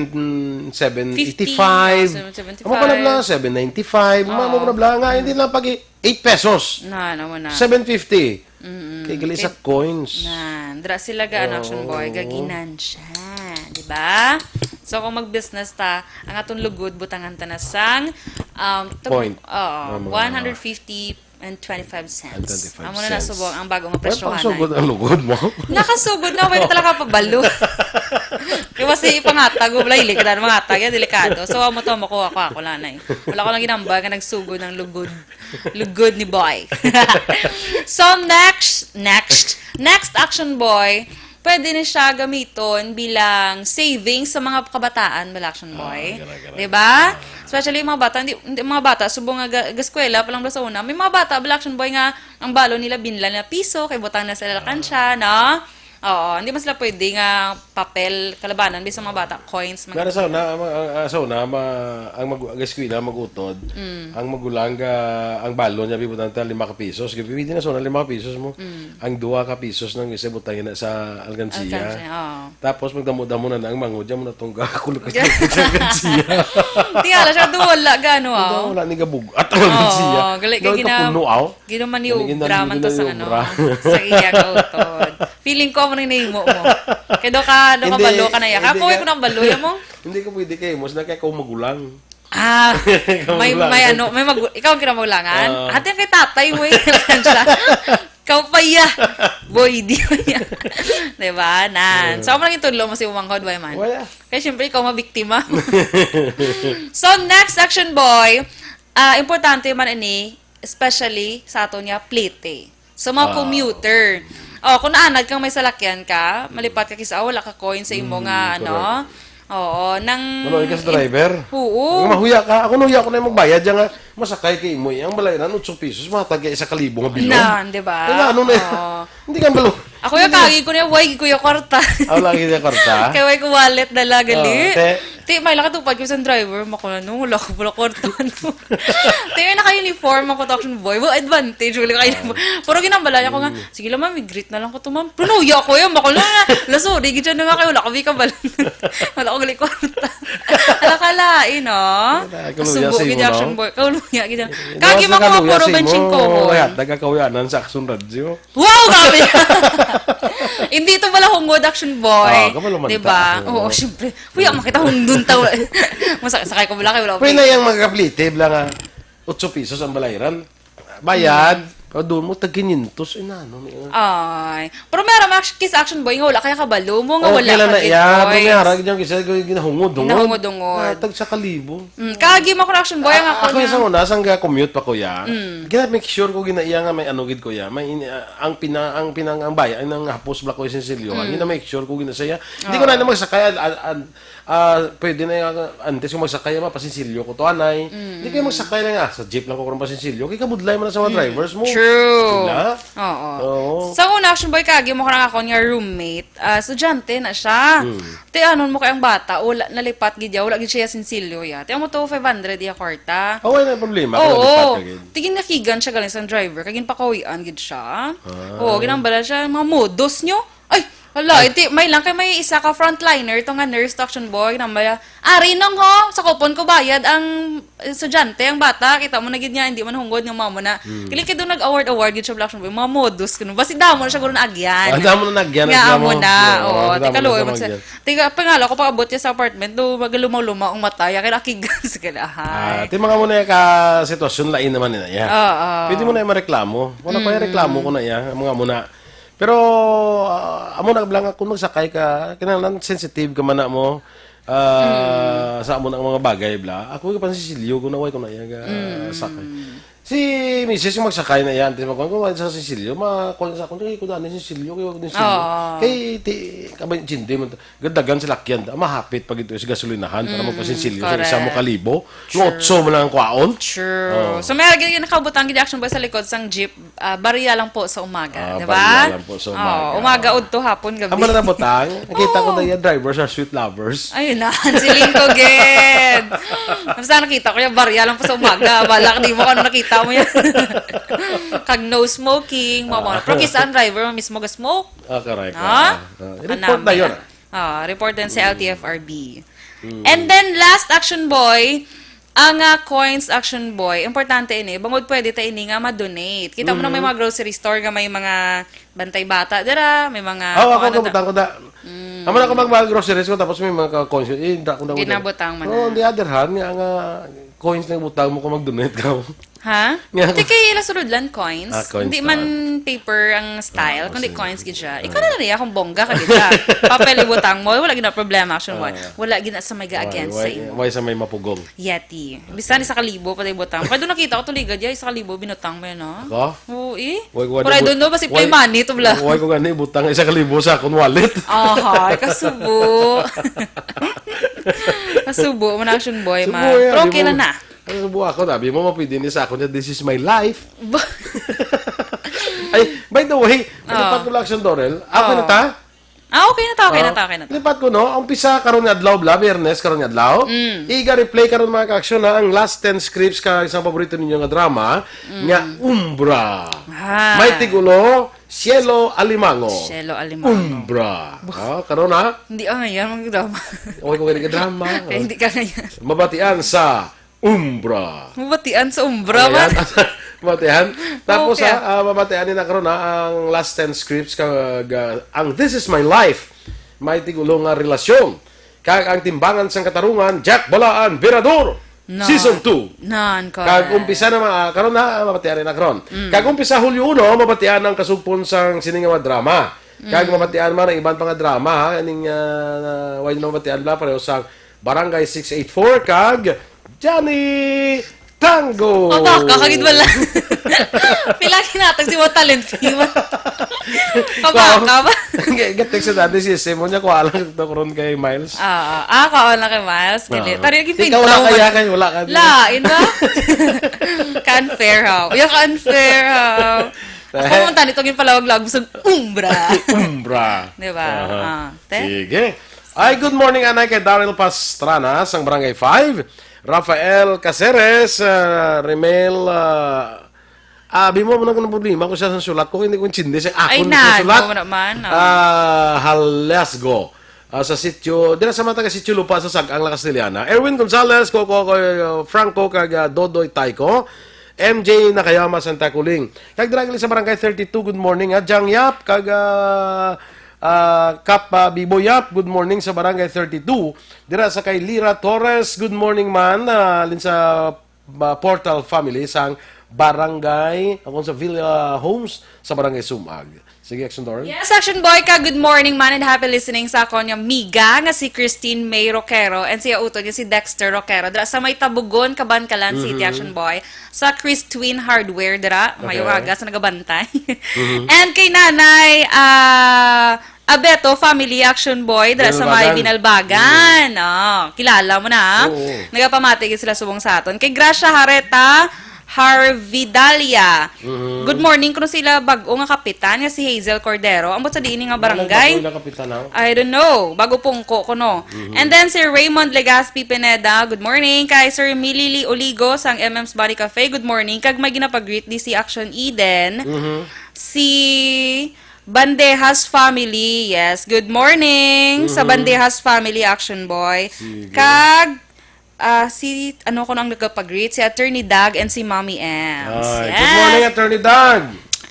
seven eighty-five. Fifty, oh, seven seventy-five. Amo pa na bala, seven ninety-five, amo Oo. pa na bala, nga, hindi lang pag eight pesos. Na, na mo na. Seven fifty. Mm-mm. Kay gali sa Kay coins. Na, dra sila ga, ano, Action Boy, Oo. gaginan siya. Di ba? So, kung mag-business ta, ang atong lugod, butangan ta na sang, um, tum-, Point. oo, Ang mga one hundred fifty and twenty-five cents. And twenty-five Amo na cents. nasubong ang bagong Ay, presyohan. Pakasugod ang lugod mo. Nakasugod na, way na talaga pabalo. Kaya kasi ipangatag, wala, ilik na mangatag, yan, delikado. So, amo to, makuha ko, ako lang na eh. Wala ko lang ginambal nga nagsugod ng lugod. Lugod ni boy. So, next, next, next Action Boy, pwede na siya gamiton bilang savings sa mga kabataan, bala, Action Boy. Ah, gara, gara. Di ba? Ah. Especially yung mga bata, hindi, hindi, mga bata, subong nga ga-, gaskwela pa lang bala sa una, may mga bata, bala, Action Boy, nga ang balon nila binlan na piso, kay butang na sila Ah. kansya, no? Oo, hindi man sila pwede nga papel, kalabanan, bisan mga bata, coins, mga Pero sa una, ang, ang, ang, sa una, ma-, ang mag-, ang eskwela, mag-utod, Mm. ang magulang ga, ang balon niya, bibutan ta, lima ka pisos. Gabi, hindi na sa una, lima ka pisos mo. Mm. Ang dua ka pisos nang isa, butang na sa alkansiya. Alkansiya, oo. Tapos, magdamo-damo na na ang mango, diyan mo na tong gakulog ka sa alkansiya. Tingala siya, duwala, gano, Wala, ah. wala ni gabug-at ang Oo, alkansiya. gali ka Doon gina-, kapuno, aw. Ginamaniobra Ginamaniobra. man to sa ano, sa iya ka utod. Feeling ko, amo na yung nahimo mo. Kaya daw ka, daw ka Hindi, balo ka na iya. hindi Ako, ka, ko nang balo, ya mo? hindi ka pwede kay mo, sila kay ko magulang. Ah, Ikaw may, magulang. may ano, may magu-, ikaw ang kinamagulangan? Ah. Ate, ang kay tatay mo, eh. Siya. Ikaw pa, iya. Boy, di mo iya. Diba? Nan. Ah. So, amo lang yung tudlo mo si Umanghod, why man? Wala. Kaya, syempre, ikaw mabiktima. So, next action, boy. Ah, importante man ini, especially sa aton nga plete. Sa mga Ah. commuter. Oh, kung naanad kang may salakyan ka, malipat ka kisa, wala ka coin sa imo Mm, nga, ano? correct. Oo, nang Maluoy ka sa driver? Oo. Ang mahuya ka. Ako, nahuya ko na yung magbayad, yan nga, masakay kay imo, yung balayan, otso pesos, matag ka isa ka libo nga bilog. Nan, di ba? Kaya ano na yun? Oo. Hindi ka balo. Ako yung Hindi. kagi ko niya, way ko yung kwarta. Ah, lagi niya kwarta? Kaya way ko wallet na lang, gali. Oo, te. Ti, may lang katupad ko sa driver, mako na, no, wala ko pala kwarta, no. Ti, may naka-uniform ako, to, action boy. Well, advantage, wala ka-uniform. Pero ginambala niya ko nga, "Sige lang, ma'am, i-greet na lang ko to, ma'am." Pero nahuya ko yan, mako na, na. La, sorry, gid siya na nga kayo, wala ko, di ka bala. Wala ko gali kwarta. Ala, kalain, no? Wala, kaluya Subo, sa gid imo, action no? Boy. Kaluya, gid siya. Kagi Iwas mo na ko, kaluya puro sa imo. Benching ko, boy. Kaya, taga-kahuyanan sa Action Radio. Wow, grabe! Hindi ito pala hungod, action boy. Ah, kabalo man Di ba? ta. Oo, Oo. Siyempre. Uy, ang makita hong dun tao. Masakay ko bala kayo, wala Pwede na yung mga kaplite, bala nga, otso pesos ang balayran. Bayad. Pero doon mo, tag quinientos, eh, na, ano, may, Ay. Pero meron, act-, kiss action boy, nga wala kaya kabalo mo, nga Oh, wala kailan ka na gid, yan? Boy. May harag dyan, kasi ginahungod-hungod. Ginahungod-hungod. Ah, tag sa kalibo. Mm, kagi mo ko na action boy, ang Ah, ako ako yung niya. sa una, sang ga-commute pa, kuya. Mm. Gina-make sure ko, ginaiya nga may ano gid, kuya. May ini-, ah, ang pina-, ang pinang-, ang bay-, ang hapos bala ko yung sinsilyo. Mm. Gina-make sure ko, ginasaya. Hindi ko Oo. na, na magsakay, ah, ah, ah, ah, pwede na yung, ah, antes ko magsakay, mapasinsilyo ko to, anay. Mm. Hindi kayo magsakay lang, ah, sa jeep lang ko kung pasinsilyo. Kaya kabudlay mo na sa mga Mm. drivers mo. True. Diba? Oo. Oo. Sa una, action boy, kagi mo ko na ako niya roommate. Ah, estudyante na siya. Mm. Ti anon mo kay ang bata, wala, nalipat gid ya, wala gid siya sinsilyo ya. Ti amo to, five hundred ya kwarta. Oh, wala na problema, kung Oo. nalipat ka gid. Ti ginakigan siya galing sa driver, kay ginpakawian gid siya. Ah. Oo, ginambala siya, mga modos nyo. Ay, hala, Ay. Iti, may lang kay may isa ka frontliner, to nga nurse, to action boy, ginambala, "Ari nung ho, sa kupon ko bayad ang estudyante, ang bata, kita mo na gid niya, hindi man hungod nga mamo na." Hmm. Kili kay doon nag-award-award gid siya, Black Shimboy. Mga modos, kuno. Basi damo na siya guro naagyan. Ah, damo na naagyan, Nga reklamo. amo na, Oo, oo. damo Tika, na luoy sa man sa, naagyan. tika, pangalo ko, pag-abot niya sa apartment, do, magalumaw-lumaw ang mata, ya, kaya nakigan sa kalahan. Ah, ti mga mo na ka sitwasyon, lain naman nila, ya. Oo. Pwede mo na yung mareklamo. Wala pa yung Mm. reklamo ko na, ya. Ang mga mo na. Pero, ah, amo na lang, kung magsakay ka, kinahanglan sensitive ka man na mo, ah, Mm. sa amo na mga bagay, bla. Ako, yung pansisilyo, kung naway ko na iya, ga, Mm. sakay. Si misis yung magsakay na yan, di ba? Kung sa sisilyo, ma-, kung sa, kung ko daan yung sisilyo, kaya wag din silyo. Oo. Kay, ti, kabay, jindi mo, gadagan sila kyan, mahapit pag ito sa gasolinahan, para Mm, mo pasinsilyo, sa isa mo correct. kalibo, True. Lotso mo lang ang kwaon. True. Oo. So, may lagi yung nakabutang gid action ba sa likod sang jeep, ah, barya lang po sa umaga, Ah, di ba? barya lang po sa Oo, umaga. umaga, Oo. udto, hapon, gabi. Ang mga nabutang, nakita ko Oo. na yan, drivers are sweet lovers. Ayun na, siling ko, gid. Basta nakita ko yung barya lang po sa umaga. Balak di mo kung ano nakita mo yan. Kag no smoking, mga Ah. mga. Pero kisa ang driver mo mismo ga-smoke. Ah, correct. Ha? Ah, ah. Report na Kanami. yun, ah. Ah, report din sa Mm. L T F R B. Mm. And then, last action boy, ang, ah, coins action boy. Importante ini. Bangod pwede ta ini nga ma-donate. Kita mo na may Mhm. mga grocery store nga may mga bantay bata dira, may mga Oh, kung ako, ano ta- kabutang ko da. Mm. Amo na ako mag-, mag-groceries ko, tapos may mga ka-coins ko. Eh, hindi ako na Ginabutang mo Oh, na. on the other hand, nga, nga coins na butang mo kung mag-donate ka. Ha? Nga Ti kay ila sulod lang coins. Ah, coins Hindi man lang. paper ang style, Ah, kundi sige. coins gid siya. Ikaw Ah. na lang iya kung bongga ka gid ka. Papel ibutang mo, wala gid na problema, action mo. Ah. Wala gid na sa may ga-against Why, sa why, imo. why sa may mapugong? Yeti. Bisan isa ka libo pa tayo butang. Kaya doon nakita ko tuligad ya, isa ka libo binutang mo yan, ha? Ako? Oo, eh. Why ko But I gani don't know, basi bu-, play why, money to, bla. why ko gani butang isa ka libo sa akong wallet? Aha, kasubo. Kasubo, mo na action boy, Subo ma. yan, Pero di okay mo lang na. Ano, subo ako, sabi mo, mapwede ni sa ako niya, "This is my life." Ba- Ay, by the way, Ah. nalipat ko lang, Action Dorel. Ah, okay na Ah. ta? Ah, okay na ta, okay na Ah, ta, okay na ta. lipat ko, no? Ang pisa karon nga adlaw, bla, Biyernes karon nga adlaw. Mm. Iga replay karon, mga ka-action, na ang last ten scripts ka isang paborito ninyo nga drama, Mm. nga Umbra. Ah. May tigulo, Cielo Alimango. Cielo Alimango. Umbra. Bah. Ah, karon, ha? Hindi, ah, ngayon, magdrama. Okay ko gani ka drama. Kaya hindi ka ngayon. Mabatian sa Umbra. Mabatian sa Umbra, Ayan. man. Mabatian. Tapos, Okay. ha, ah, mabatian ni na karon, ha, ang last ten scripts kag, ah, ang This Is My Life, may tigulo nga relasyon. Kag ang Timbangan sang Katarungan, Jack Balaan, Berador, Na. Season two. Nan, Kag correct. umpisa na, ma-, karon na, mabatian na karon. Mm. Kag umpisa Hulyo uno, mabatian ang kasugpon sang sini nga mga drama. Kag Mm. mabatian man ang iban pa nga drama, ha, ning, ah, why na mabatian bla, pareho sang Barangay six eight four kag Johnny Tango. O, baka, kagid wala. Pila kinatag si mo talent fee mo? Pabaka ba? Ga-, ga-text sa dati si Sim, mo niya, kuha lang ito karon kay Miles. Ah, ah, ah, kuha lang kay Miles. Gali. Oo. Tari, yung Ikaw, wala pintaw kaya mo. Kay, wala ka din. Lain ba? Ka-unfair, ha? Uy, ka-unfair, ha? Ako Eh. mo tani, itong yung palawag-lawag, gusto, umbra. Umbra. Di ba? Aha. Ah, te? Sige. Ay, good morning, anay, kay Daryl Pastrana sang Barangay five. Rafael Caceres, ah, Remel, ah, abi mo, mo nang problema ko siya sa sulat ko, hindi ko intindi siya. Ay, ako na na, sulat. Ikaw naman, oh. Ah, Halasgo. Ah, sa sitio, dira sa mga taga sitio Lupa sa Sag-ang, La Castellana. Erwin Gonzalez, Coco, Coco, Franco, kag, ah, Dodoy Taiko. M J Nakayama, Santa Kuling. Kag dira gali sa Barangay thirty-two, good morning, ah, Jang Yap, kag, ah, ah, Kap, ah, Bibo Yap, good morning sa Barangay thirty-two. Dira sa kay Lira Torres, good morning man, ah, lin sa, ah, Portal family sang Barangay, akon sa Villa Homes, sa Barangay Sumag. Sige, Action Doran. Yes, Action Boy ka. Good morning, man, and happy listening sa akon nga miga nga si Christine May Roquero and siya utod nga si Dexter Roquero. Dira sa may Tabugon, Kabankalan City, Mhm. Action Boy. Sa Chris Twin Hardware, dira. Mayong Okay. aga sa nagabantay. Mhm. And kay Nanay, ah, Abeto Family, Action Boy, dira sa may Binalbagan. Binalbagan. Oh, kilala mo na, ah. Oo. Nagapamati gid sila subong sa aton. Kay Gracia Hareta, Harvidalia. Mhm. Good morning, kuno sila bag-o nga kapitan nga si Hazel Cordero. Ambot sa diin nga Wala barangay? bag-o nga kapitan, ah. I don't know. Bago pungko kuno. Mhm. And then si Raymond Legaspi Pineda, good morning. Kay Sir Milili Oligo sang M M's Body Cafe, good morning. Kag may ginapag-greet di si Action Eden. Mhm. Si Bandejas family, yes. Good morning sa Mhm. Bandejas family, Action Boy. Sige. Kag Ah, si, ano ko nang nagapag-greet? Si Attorney Dag and si Mommy Ems. Ay, Yes. good morning, Attorney Dag.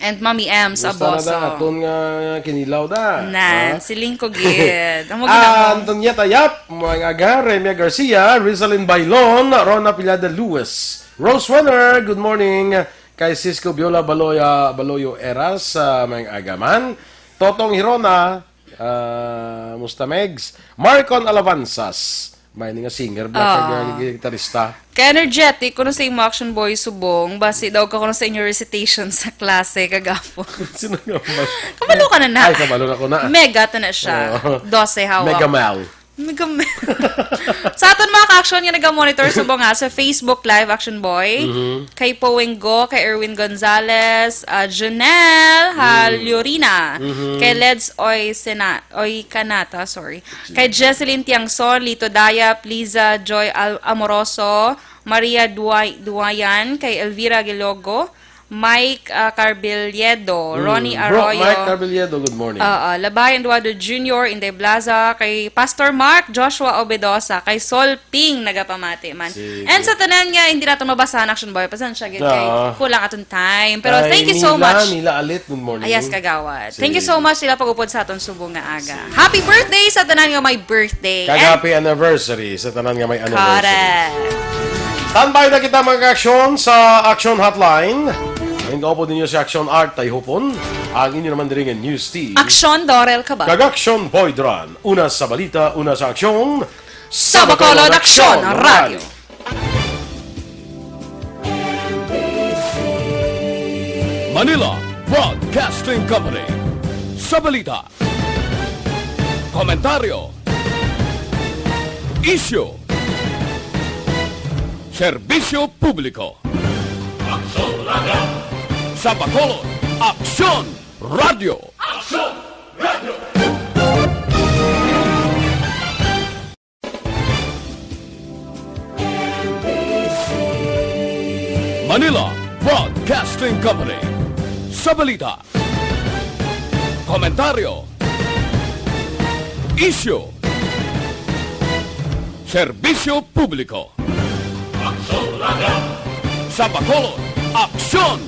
And Mommy Ems, Kumusta na Aboso. da? Aton nga kinilaw da. Nan, Ha? si Lingko gid. Amo Ah, gid ako. Antonieta Yap, Mang Aga, Remia Garcia, Rizalyn Bailon, Rona Pilada Lewis. Rose Wenner, good morning. Kay Cisco Biola Baloya, Baloyo Eras, ah, Mang Aga man. Totong Hirona, ah, musta, Megs? Marcon Alavanzas. May ni nga singer, black Ah. girl, gitarista. Kay energetic, kuno sa imo, Action Boy, subong. Basi daw ka kuno sa inyo recitation sa klase kagapon. Sino nga ba? Kabalo ka na na. Ay, kabalo na ko na. Mega to na siya. Oo. Dose hawak. Mega Mal. Mega Mal. Sa aton mga ka-action nga naga-monitor subong nga sa Facebook Live, Action Boy. Mhm. Kay Poweng Go, kay Erwin Gonzalez, ah, Jonel Mm. Haliorina, Mhm. kay Leds Oy Sena-, Oy Kanata, sorry. Kay Jesseline Tiangson, Lito Dayap, Liza Joy Al-, Amoroso, Maria Duay-, Duayan, kay Elvira Gilogo, Mike, ah, Carbiliedo, Mm. Ronnie Bro, Arroyo. Mike Carbiliedo, good morning. Oo, Labayan Eduardo Junior, Inday Blaza, kay Pastor Mark, Joshua Obedosa, kay Sol Ping, nagapamati man. Sige. And sa tanan nga hindi naton mabasahan, Action Boy, pasensya gid kay Oo. kulang aton time. Pero Kay thank you so Mila, much. Mila Alit, good morning. Ayas, kagawad. Sige. Thank you so much sila pag-upod sa aton subong nga aga. Sige. Happy birthday sa tanan nga may birthday. Kag And happy anniversary sa tanan nga may anniversary. Correct. Standby na kita, mga ka-aksyon, sa Action Hotline. Ang kaupod ninyo si Action Art Tayhupon, ang inyo naman diri nga news team. Action Dorel Cabal. Kag Action Boy Dran. Una sa balita, una sa aksyon. Sa Bacolod Aksyon Radio. Manila Broadcasting Company. Sa balita, komentaryo, isyu, serbisyo publiko. Aksyon Radio. Sa Bacolod, Aksyon Radio. Aksyon Radio. Manila Broadcasting Company. Sa balita, komentaryo, isyu, serbisyo publiko. Aksyon Radio. Sa Bacolod, Aksyon